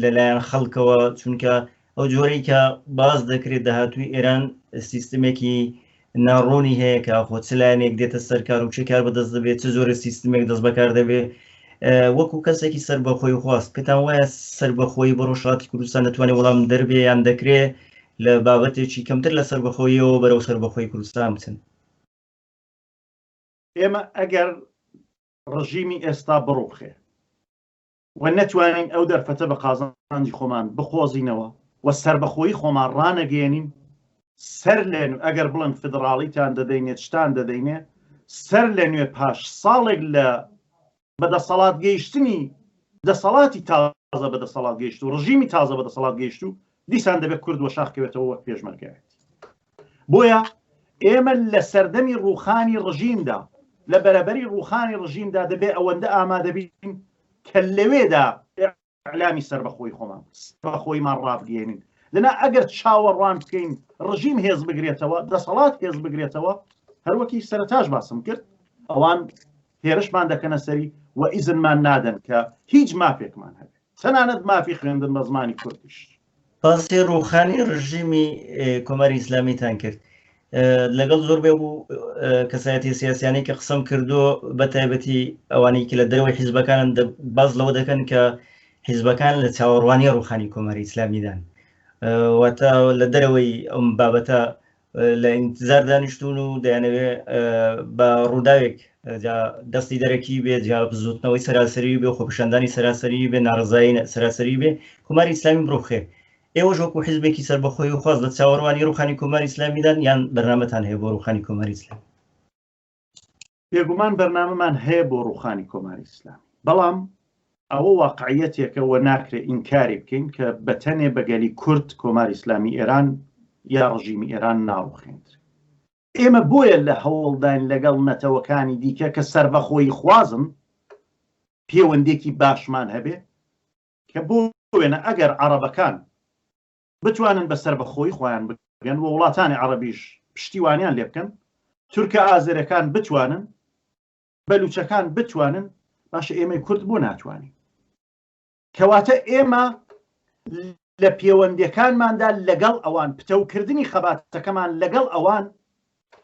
لەلایەن خەڵکەوە چونکە ئەو جۆرەی کە باس دەکرێت داهاتووی ئێران سیستمێکی ناڕوونی هەیە کە خۆ چ لایەنێک دێتە سەر کار و چه کار بەدەست دەبێت چ جۆرە سیستمێک دەست بەکار دەبێت وەکو کەسێکی سەربەخۆی خواست پێتان وایە سەربەخۆی بۆ ڕۆژهەڵاتی کوردستان دەتوانێت وەڵام دەربێ یان دەکرێ لە بابەتێکی کەمتر لە سەربەخۆییەوە بەرەو سەربەخۆی کوردستان بچن؟ ئێمە ئەگەر ڕژیمی ئێستا بڕوخێ و نەتوانین ئەو دەرفەتە بە قازانجی خۆمان بقۆزینەوە و سەربەخۆیی خۆمان ڕانەگەیەنین، سەر لە ئەگەر بڵێن فیدڕاڵیتان دەدەینێ چتان دەدەینێ، سەر لە نوێ پاش ساڵێک لە بە دەسەڵات گەیشتنی دەسەڵاتی تازە بە دەسەڵات گەیشت و ڕژیمی تازە بە دەسەڵات گەیشت و دیسان دەبێت کورد وەشاخ کەوێتەوە وەک پێشمەرگایەتی. بۆیە ئێمە لە سەردەمی ڕووخانی ڕژیمدا، لە بەرەبەری ڕووخانی ڕژیمدا دەبێ ئەوەندە ئامادە بین کە لەوێدا ئیعلامی سەربەخۆی خۆمان، سەربەخۆییمان ڕابگەیەنین. دەنا ئەگەر چاوەڕوان بکەین ڕژیم هێز بگرێتەوە، دەسەڵات هێز بگرێتەوە، هەروەکی سەرەتاش باسم کرد، ئەوان هێرشمان دەکەنە سەری و ئیزنمان نادەن کە هیچ مافێکمان هەبێت. تەنانەت مافی خوێندن بە زمانی کوردیش. باسی ڕووخانی ڕژیمی کۆماری ئیسلامیتان کرد. لەگەڵ زۆربەی و کەسایەتی سیاسیانەی کە قسەم کردو بە تایبەتی ئەوانەی کە لە دەرەوەی حیزبەکانن باز لەوە دەکەن کە حیزبەکان لە چاوەڕوانی ڕوخانی کۆماری ئیسلامیدان واتە لە دەرەوەی ئەم بابەتە لە ئینتزار دانیشتون و دەیانەوێ بە ڕووداوێک دەستی دەرەکی بێ جا بزوتنەوەی سەراسەری بێ خۆپیشاندانی سەراسەری بێ ناڕزایی سەراسەری بێ کۆماری ئیسلامی بڕوخێ ئێوەش وەکو حیزبێکی سەربەخۆی و خواست لە چاوەڕوانی ڕوخانی کۆماری ئیسلامیدان یان بەرنامەتان هەیە بۆ ڕوخانی کۆماری ئیسلامی؟ بێگومان بەرنامەمان هەیە بۆ ڕوخانی کۆماری ئیسلامی، بەڵام ئەوە واقعیەتێکە و ناکرێ ئینکاری بکەین کە بە تەنێ بە گەلی کورد کۆماری ئیسلامی ئێران یا ڕژیمی ئێران ناڕوخێندرێ. ئێمە بۆیە لە هەوڵداین لەگەڵ نەتەوەکانی دیکە کە سەربەخۆیی خوازن پێوەندێکی باشمان هەبێ کە بۆ وێنە ئەگەر عەڕەبەکان بتوانن بە سەربەخۆیی خۆیان بگەن و وڵاتانی عەڕەبیش پشتیوانیان لێ بکەن، تورکە ئازەرەکان بتوانن، بەلوچەکان بتوانن، باشە ئێمەی کورد بۆ ناتوانین؟ کەواتە ئێمە لە پێوەندیەکانماندا لەگەڵ ئەوان، پتەوکردنی خەباتەکەمان لەگەڵ ئەوان،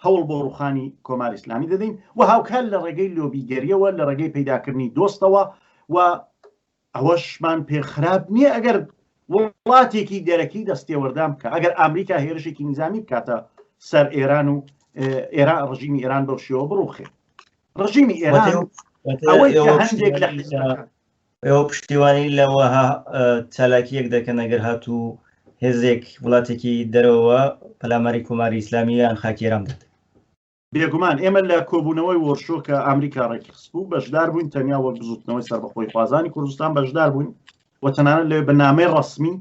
هەوڵ بۆ ڕوخانی کۆماری ئیسلامی دەدەین و هاوکات لە ڕێگەی لۆبیگەریەوە، لە ڕێگەی پەیداکردنی دۆستەوە و ئەوەشمان پێ خراپ نییە ئەگەر وڵاتێکی دەرەکی دەستێوەردان بکە، ئەگەر ئامریکا هێرشێکی نیزامی بکاتە سەر ئێران و ئێران ڕژیمی ئێران بەو شێوە بڕوخێ. ڕژیمی ئێران ئەوەی کە هەندێک لە حیزبەکان ئێوە پشتیوانی لە وەها چالاکییەک دەکەن ئەگەر هاتوو هێزێک وڵاتێکی دەرەوە پەلاماری کۆماری ئیسلامی یان خاکی ئێران بدات؟ بێگومان ئێمە لە کۆبوونەوەی وۆرشۆ کە ئامریکا ڕێکخستبوو بەشدار بووین، تەنیا وەک بزووتنەوەی سەربەخۆیخوازانی کوردستان بەشدار بووین و تەنانەت لەوێ بە نامەی ڕەسمی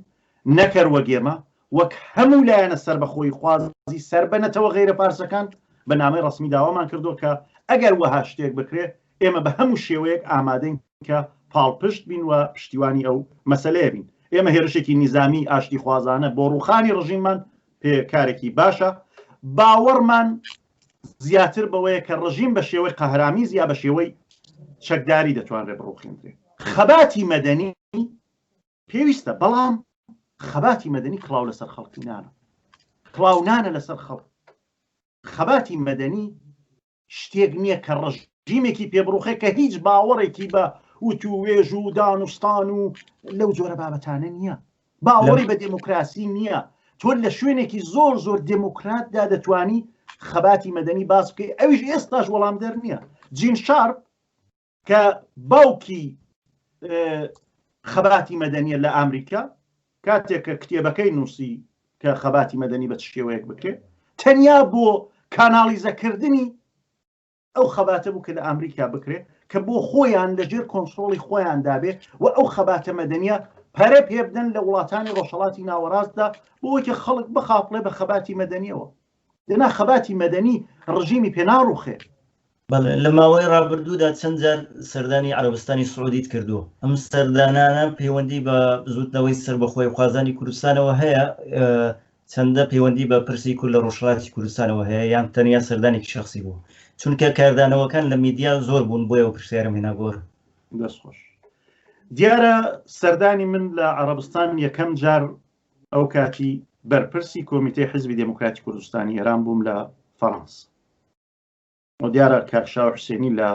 نەکەر وەک ئێمە وەک هەموو لایەنە سەربەخۆیخوازی سەر بە نەتەوە غەیرە فارسەکان بە نامەی ڕەسمی داوامان کردووە کە ئەگەر وەها شتێک بکرێ ئێمە بە هەموو شێوەیەک ئامادەین کە پاڵپشت بین و پشتیوانی ئەو مەسەلەیە بین. ئێمە هێرشێکی نیزامی ئاشتیخوازانە بۆ ڕووخانی ڕژیممان پێ کارێکی باشە. باوەڕمان زیاتر بەوەیە کە ڕژیم بە شێوەی قەهرامیز یا بە شێوەی چەکداری دەتوانرێت بڕوخێندرێت. خەباتی مەدەنی پێویستە، بەڵام خەباتی مەدەنی کڵاو لەسەر خەڵکی نانە. کڵاو نانە لەسەر خەڵک. خەباتی مەدەنی شتێک نییە کە ڕژیمێکی پێ بڕوخێ کە هیچ باوەڕێکی بە وتووێژ و دانوستان و لەو جۆرە بابەتانە نییە، باوەڕی بە دێموکراسی نییە. تۆ لە شوێنێکی زۆر زۆر دێموکراتدا دەتوانی خەباتی مەدەنی باس بکەی، ئەویش ئێستاش وەڵامدەر نییە. جین شارپ کە باوکی خەباتی مەدەنیە لە ئامریکا، کاتێک کە کتێبەکەی نووسی کە خەباتی مەدەنی بە چ شێوەیەک بکرێت، تەنیا بۆ کاناڵیزەکردنی ئەو خەباتە بوو کە لە ئامریکا بکرێت، کە بۆ خۆیان لەژێر کۆنترۆڵی خۆیاندا بێ و ئەو خەباتە مەدەنیە پەرە پێ بدەن لە وڵاتانی ڕۆژهەڵاتی ناوەڕاستدا بۆ ئەوەی کە خەڵک بخاپڵێ بە خەباتی مەدەنیەوە. دەنا خەباتی مەدەنی ڕژیمی پێ ناڕوخێ. بەڵێ، لە ماوەی ڕابردوودا چەند جار سەردانی عەرەبستانی سعودیت کردووە، ئەم سەردانانە پەیوەندی بە بزووتنەوەی سەربەخۆیخوازانی کوردستانەوە هەیە؟ چەندە پەیوەندی بە پرسی کورد لە ڕۆژهەڵاتی کوردستانەوە هەیە یان تەنیا سەردانێکی شەخسی بوو؟ چونکە کاردانەوەکان لە میدیا زۆر بوون بۆیە ئەو پرسیارەم هێنا گۆڕ. دەست خۆش. دیارە سەردانی من لە عەڕەبستان یەکەم جار ئەو کاتی بەرپرسی کۆمیتەی حیزبی دێموکراتی کوردستانی ئێران بووم لە فەڕەنسا. و دیارە کاک شاو حوسێنی لە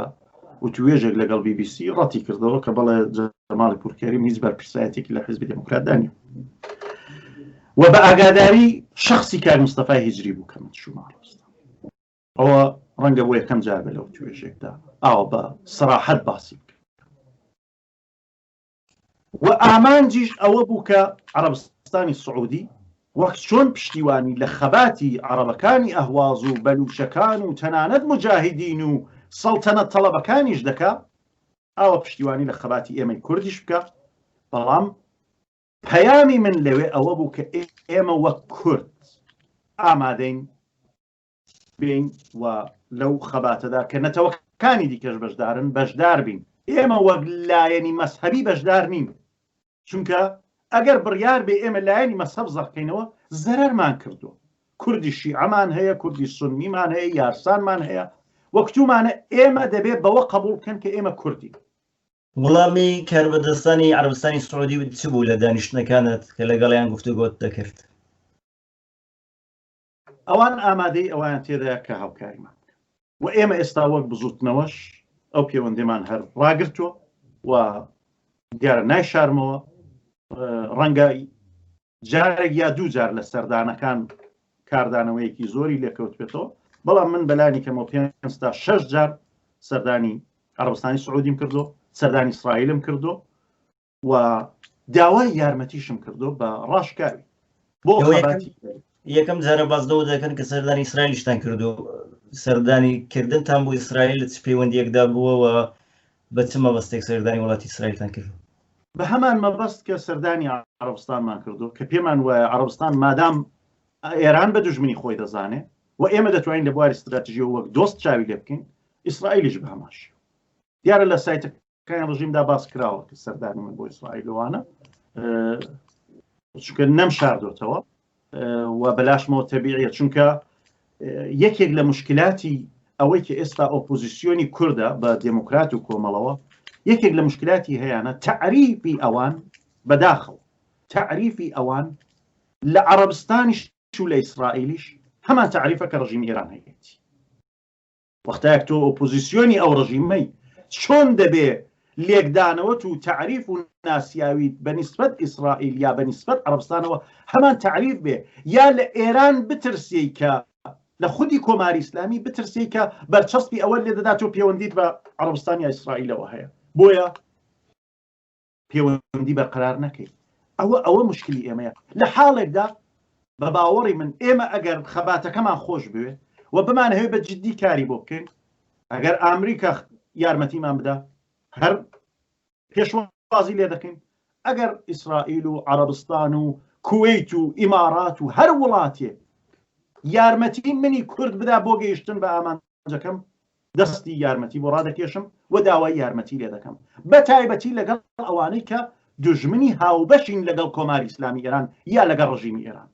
وتوێژێک لەگەڵ بی بی سی ڕەتی کردەوە کە بەڵێ جەماڵی پورکەریم هیچ بەرپرسایەتێکی لە حیزبی دێموکراتدا نییە و بە ئاگاداری شخصی کاک مستەفای هیجری بوو کە من چوومە عەرەبستان. ئەوە ڕەنگە بۆ یەکەم جار بێ لە وتوێژێکدا ئاوا بە سەراحەت باسی بکەم. و ئامانجیش ئەوە بوو کە عەڕەبستانی سعودی وەک چۆن پشتیوانی لە خەباتی عەڕەبەکانی ئەهواز و بەلوچەکان و تەنانەت موجاهیدین و سەڵتەنەت تەڵەبەکانیش دەکا، ئاوا پشتیوانی لە خەباتی ئێمەی کوردیش بکا، بەڵام پەیامی من لەوێ ئەوە بوو کە ئێمە وەک کورد ئامادەین بین و لەو خەباتەدا کە نەتەوەکانی دیکەش بەشدارن بەشدار بین. ئێمە وەک لایەنی مەزهەبی بەشدار نین، چونکە ئەگەر بڕیار بێ ئێمە لایەنی مەزهەب زەقکەینەوە زەرەرمان کردووە. کوردی شیعەمان هەیە، کوردی سوننیمان هەیە، یارسانمان هەیە، وەکتومانە ئێمە دەبێ بەوە قەبوڵ بکەن کە ئێمە کوردین. وڵامی کاربەدەستانی عەرەبستانی سعودی چ بوو لە دانیشتنەکانت کە لەگەڵیان گفتوگۆت دەکرد؟ ئەوان ئامادەی ئەویان تێدایە کە هاوکاریمان بکەن و ئێمە ئێستا وەک بزوتنەوەش ئەو پەیوەندیمان هەر ڕاگرتووە و دیارە نایشارمەوە ڕەنگە جارێک یا دوو جار لە سەردانەکان کاردانەوەیەکی زۆری لێکەوتبێتەوە، بەڵام من بەلانی کەمەوە پێنج تا شەش جار سەردانی عەرەبستانی سعودیم کردو، سەردانی ئیسرائیلم کردو و داوای یارمەتیشم کردو بە ڕاشکاوی بۆ خەباتی. یەکەم جارە باس لەوە دەکەن کە سەردانی ئیسرائیلیشتان کردو، سەردانی کردنتان بۆ ئیسرائیل لە چ پەیوەندییەکدا بووە و بە چ مەبەستێک سەردانی وڵاتی ئیسرائیلتان کرد؟ بە هەمان مەبەست کە سەردانی عەڕەبستانمان کردو کە پێمان وایە عەڕەبستان مادام ئێران بە دوژمنی خۆی دەزانێ و ئێمە دەتوانین لە بواری ستراتژیەوە وەک دۆست چاوی لێ بکەین، ئیسرائیلیش بە هەمان شێوە. دیارە لە سایتەکانی ڕژیمدا باس کراوە کە سەردانی من بۆ ئیسرائیل وانە، چونکە نەمشاردۆتەوە و بەلاشمەوە تەبیعیە، چونکە یەکێک لە مشکلاتی ئەوەی کە ئێستا ئۆپۆزیسیۆنی کوردە بە دێموکرات و کۆمەڵەوە، یەکێک لە مشکلاتی هەیەە تەعریفی ئەوان، بەداخەوە تەعریفی ئەوان لە عەرەبستانیش و لە ئیسرائیلیش هەمان تەعریفە کە ڕژیمی ئێران هەیەتی. وەختایەک تۆ ئۆپۆزیسیۆنی ئەو ڕژیمەی، چۆن دەبێ لێکدانەوەت و تەعریف و ناسیاویت بە نیسبەت ئیسرائیل یا بە نیسبەت عەڕەبستانەوە هەمان تەعریف بێ، یا لە ئێران بترسێی کە لە خودی کۆماری ئیسلامی بترسێی کە بەرچەسپی ئەوەت لێ دەدا تۆ پێوەندیت بە عەڕەبستان یا ئیسرائیلەوە هەیە، بۆیە پێوەندی بەرقەرار نەکەی. ئەوە ئەوە مشکلی ئێمەیە. لە حاڵێکدا بە باوەڕی من ئێمە ئەگەر خەباتەکەمان خۆش بوێ و بمانهەوێ بە جدی کاری بۆ بکەین، ئەگەر ئامریکا یارمەتیمان بدا هەر پێشوازی لێ دەکەین، ئەگەر ئیسرائیل و عەرەبستان و کوەیت و ئیمارات و هەر وڵاتێک یارمەتی منی کورد بدا بۆ گەیشتن بە ئامانجەکەم، دەستی یارمەتی بۆ ڕادەکێشم و داوای یارمەتی لێ دەکەم، بە تایبەتی لەگەڵ ئەوانەی کە دوژمنی هاوبەشین لەگەڵ کۆماری ئیسلامی ئێران یا لەگەڵ ڕژیمی ئێران.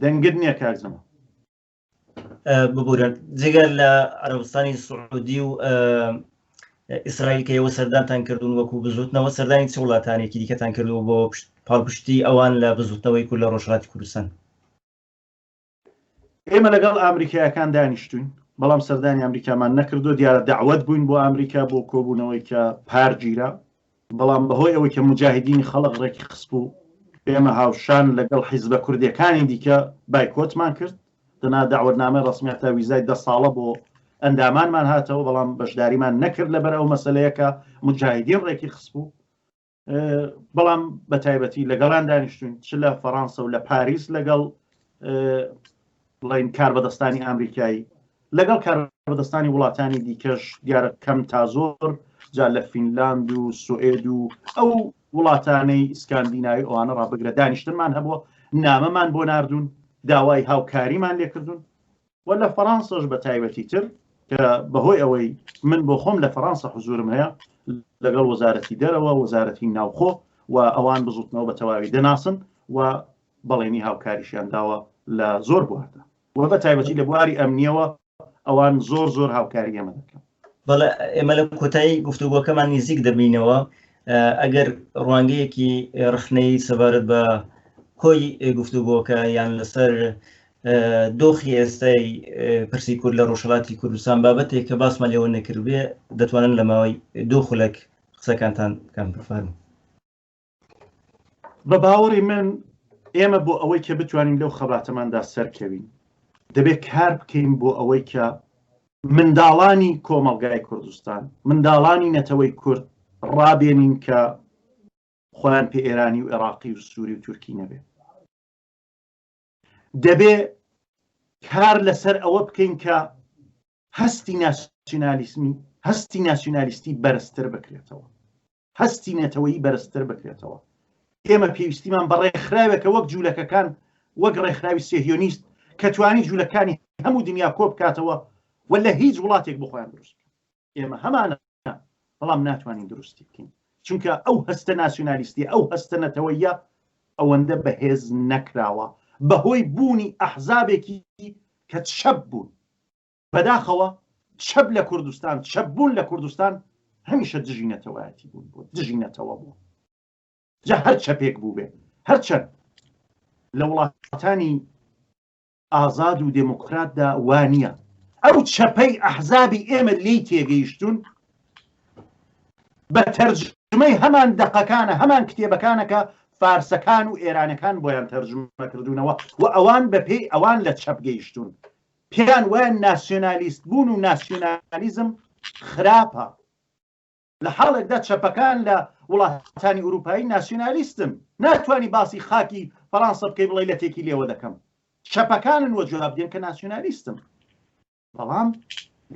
دەنگت نییە کاک زەمان. ببورن، جگە لە عەرەبستانی سعودی و ئیسرائیل کە ئێوە سەردانتان کردوون وەکو بزوتنەوە، سەردانی چ وڵاتانێکی دیکەتان کردووە بۆ پاڵپشتی ئەوان لە بزوتنەوەی کورد لە ڕۆژهەڵاتی کوردستان؟ ئێمە لەگەڵ ئامریکایەکان دانیشتوین، بەڵام سەردانی ئەمریکامان نەکردو. دیارە دەعوەت بووین بۆ ئەمریکا بۆ کۆبوونەوەی کە پار گیرا، بەڵام بەهۆی ئەوەی کە موجاهیدینی خەڵق ڕێکی خستبوو، ئێمە هاوشان لەگەڵ حیزبە کوردیەکانی دیکە بایکۆتمان کرد. دەنا دەعوەتنامەی ڕەسمی هەتا ویزای دە ساڵە بۆ ئەندامانمان هاتەوە، بەڵام بەشداریمان نەکرد لەبەر ئەو مەسەلەیە کە موجاهیدین ڕێکی خستبوو. بەڵام بە تایبەتی لەگەڵان دانیشتوین، چ لە فەڕانسە و لە پاریس لەگەڵ بڵین کاربەدەستانی ئەمریکایی، لەگەڵ کاربەدەستانی وڵاتانی دیکەش، دیارە کەم تا زۆر، جا لە فینلاند و سوئێد و ئەو وڵاتانەی ئیسکاندیناوی ئەوانە ڕابگرە دانیشتنمان هەبووە، نامەمان بۆ ناردوون، داوای هاوکاریمان لێکردوون. و لە فەڕانسەش بە تایبەتی تر کە بەهۆی ئەوەی من بۆ خۆم لە فەڕانسە حزوورم هەیە، لەگەڵ وەزارەتی دەرەوە، وەزارەتی ناوخۆ و ئەوان بزوتنەوە بە تەواوی دەناسن و بەڵێنی هاوکاریشیان داوە لە زۆر بواردا و بە تایبەتی لە بواری ئەمنیەوە ئەوان زۆر زۆر هاوکاری ئێمە دەکەن. بەڵێ، ئێمە لە کۆتایی گفتوگۆکەمان نزیک دەبینەوە. ئەگەر ڕوانگەیەکی ڕخنەیی سەبارەت بە کۆی گفتوگۆکە یان لەسەر دۆخی ئێستای پرسی کورد لە ڕۆژهەڵاتی کوردستان بابەتێک کە باسمان لێوە نەکردبێ، دەتوانن لە ماوەی دوو خولەک قسەکانتان بکەن، بفەرموون. بە باوەڕی من ئێمە بۆ ئەوەی کە بتوانین لەو خەباتەماندا سەرکەوین، دەبێت کار بکەین بۆ ئەوەی کە منداڵانی کۆمەڵگای کوردستان، منداڵانی نەتەوەی کورد ڕابێنین کە خۆیان پێ ئێرانی و عێراقی و سووری و تورکی نەبێ. دەبێ کار لەسەر ئەوە بکەین کە هەستی ناسیونالیسمی، هەستی ناسیونالیستی بەرزتر بکرێتەوە، هەستی نەتەوەیی بەرزتر بکرێتەوە. ئێمە پێویستیمان بە ڕێکخراوێکە وەک جوولەکەکان، وەک ڕێکخراوی سێهیۆنیست کە توانی جوولەکانی هەموو دنیا کۆ بکاتەوە و لە هیچ وڵاتێک بۆ خۆیان دروست بکەن. ئێمە هەمانە، بەڵام ناتوانین دروستی بکەین، چونکە ئەو هەستە ناسیونالیستیە، ئەو هەستە نەتەوەیە ئەوەندە بەهێز نەکراوە بەهۆی بوونی ئەحزابێکی کە چەپ بوون. بەداخەوە چەپ لە کوردستان، چەپ بوون لە کوردستان هەمیشە دژی نەتەوایەتی بوون بوو، دژی نەتەوە بوو، جا هەر چەپێک بوو بێ. هەرچەند لە وڵاتانی ئازاد و دێموکراتدا وا نییە. ئەو چەپەی ئەحزابی ئێمە لێی تێگەیشتوون بە تەرجمەی هەمان دەقەکانە، هەمان کتێبەکانە کە فارسەکان و ئێرانەکان بۆیان تەرجمە کردوونەوە و ئەوان بە پێی ئەوان لە چەپ گەیشتوون. پێیان وایە ناسیۆنالیست بوون و ناسیۆنالیزم خراپە. لە حاڵێکدا چەپەکان لە وڵاتانی ئورووپایی ناسیونالیستن، ناتوانی باسی خاکی فەرانسە بکەی بڵێی لەتێکی لێوە دەکەم. چەپەکانن وە جواب دێن کە ناسیونالیستن. بەڵام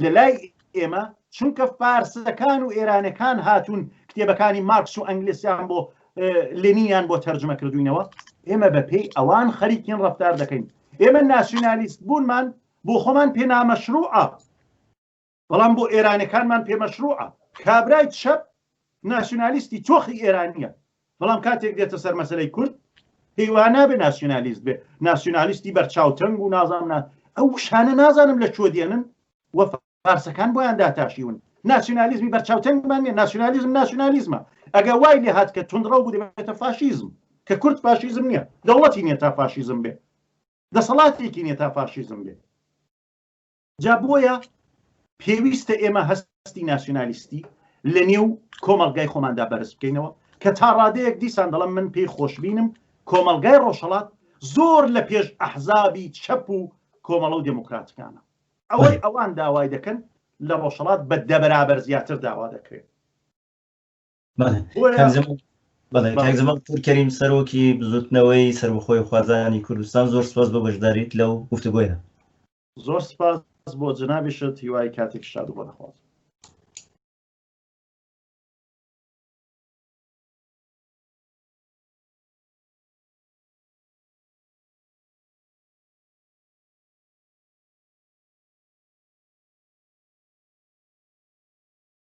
لە لای ئێمە چونکە فارسەکان و ئێرانەکان هاتوون کتێبەکانی مارکس و ئەنگلسیان بۆ لێنینیان بۆ تەرجمە کردوینەوە، ئێمە بە پێی ئەوان خەریکین ڕەفتار دەکەین. ئێمە ناسیونالیست بوونمان بۆ خۆمان پێ نامەشروعە. بەڵام بۆ ئێرانەکانمان پێ مەشروعە. کابرای چەپ ناسیونالیستی تۆخی ئێرانیە، بەڵام کاتێک دێتە سەر مەسەلەی کورد پێی وا نابێ ناسیونالیست بێ، ناسیونالیستی بەرچاوتەنگ و نازانم نا، ئەو وشانە نازانم لە کوێ دێنن و فارسەکان بۆیان داتاشیون. ناسیونالیزمی بەرچاوتەنگمان نیە، ناسیونالیزم ناسیونالیزمە، ئەگەر وای لێ هات کە توندڕەو بوو دەبێتە فاشیزم، کە کورد فاشیزم نیە، دەوڵەتی نیە تا فاشیزم بێ، دەسەڵاتێکی نیە تا فاشیزم بێ. جا بۆیە پێویستە ئێمە هەستی ناسیونالیستی لە نێو کۆمەڵگای خۆماندا بەرز بکەینەوە کە تا ڕادەیەک دیسان دەڵێم من پێی خۆشبینم کۆمەڵگای ڕۆژهەڵات زۆر لە پێش ئەحزابی چەپ و کۆمەڵە و دێموکراتەکانە. ئەوەی ئەوان داوای دەکەن لە ڕۆژهەڵات بە دە بەرابەر زیاتر داوا دەکرێت. کەریم سەرۆکی بزوتنەوەی سەربەخۆی خوازانی کوردستان زۆر سپاس بۆ بەشداریت لەو گفتوگۆیە. زۆر سپاس بۆ جەنابیشت هیوای کاتێکی شاد و بۆ دەخوازم.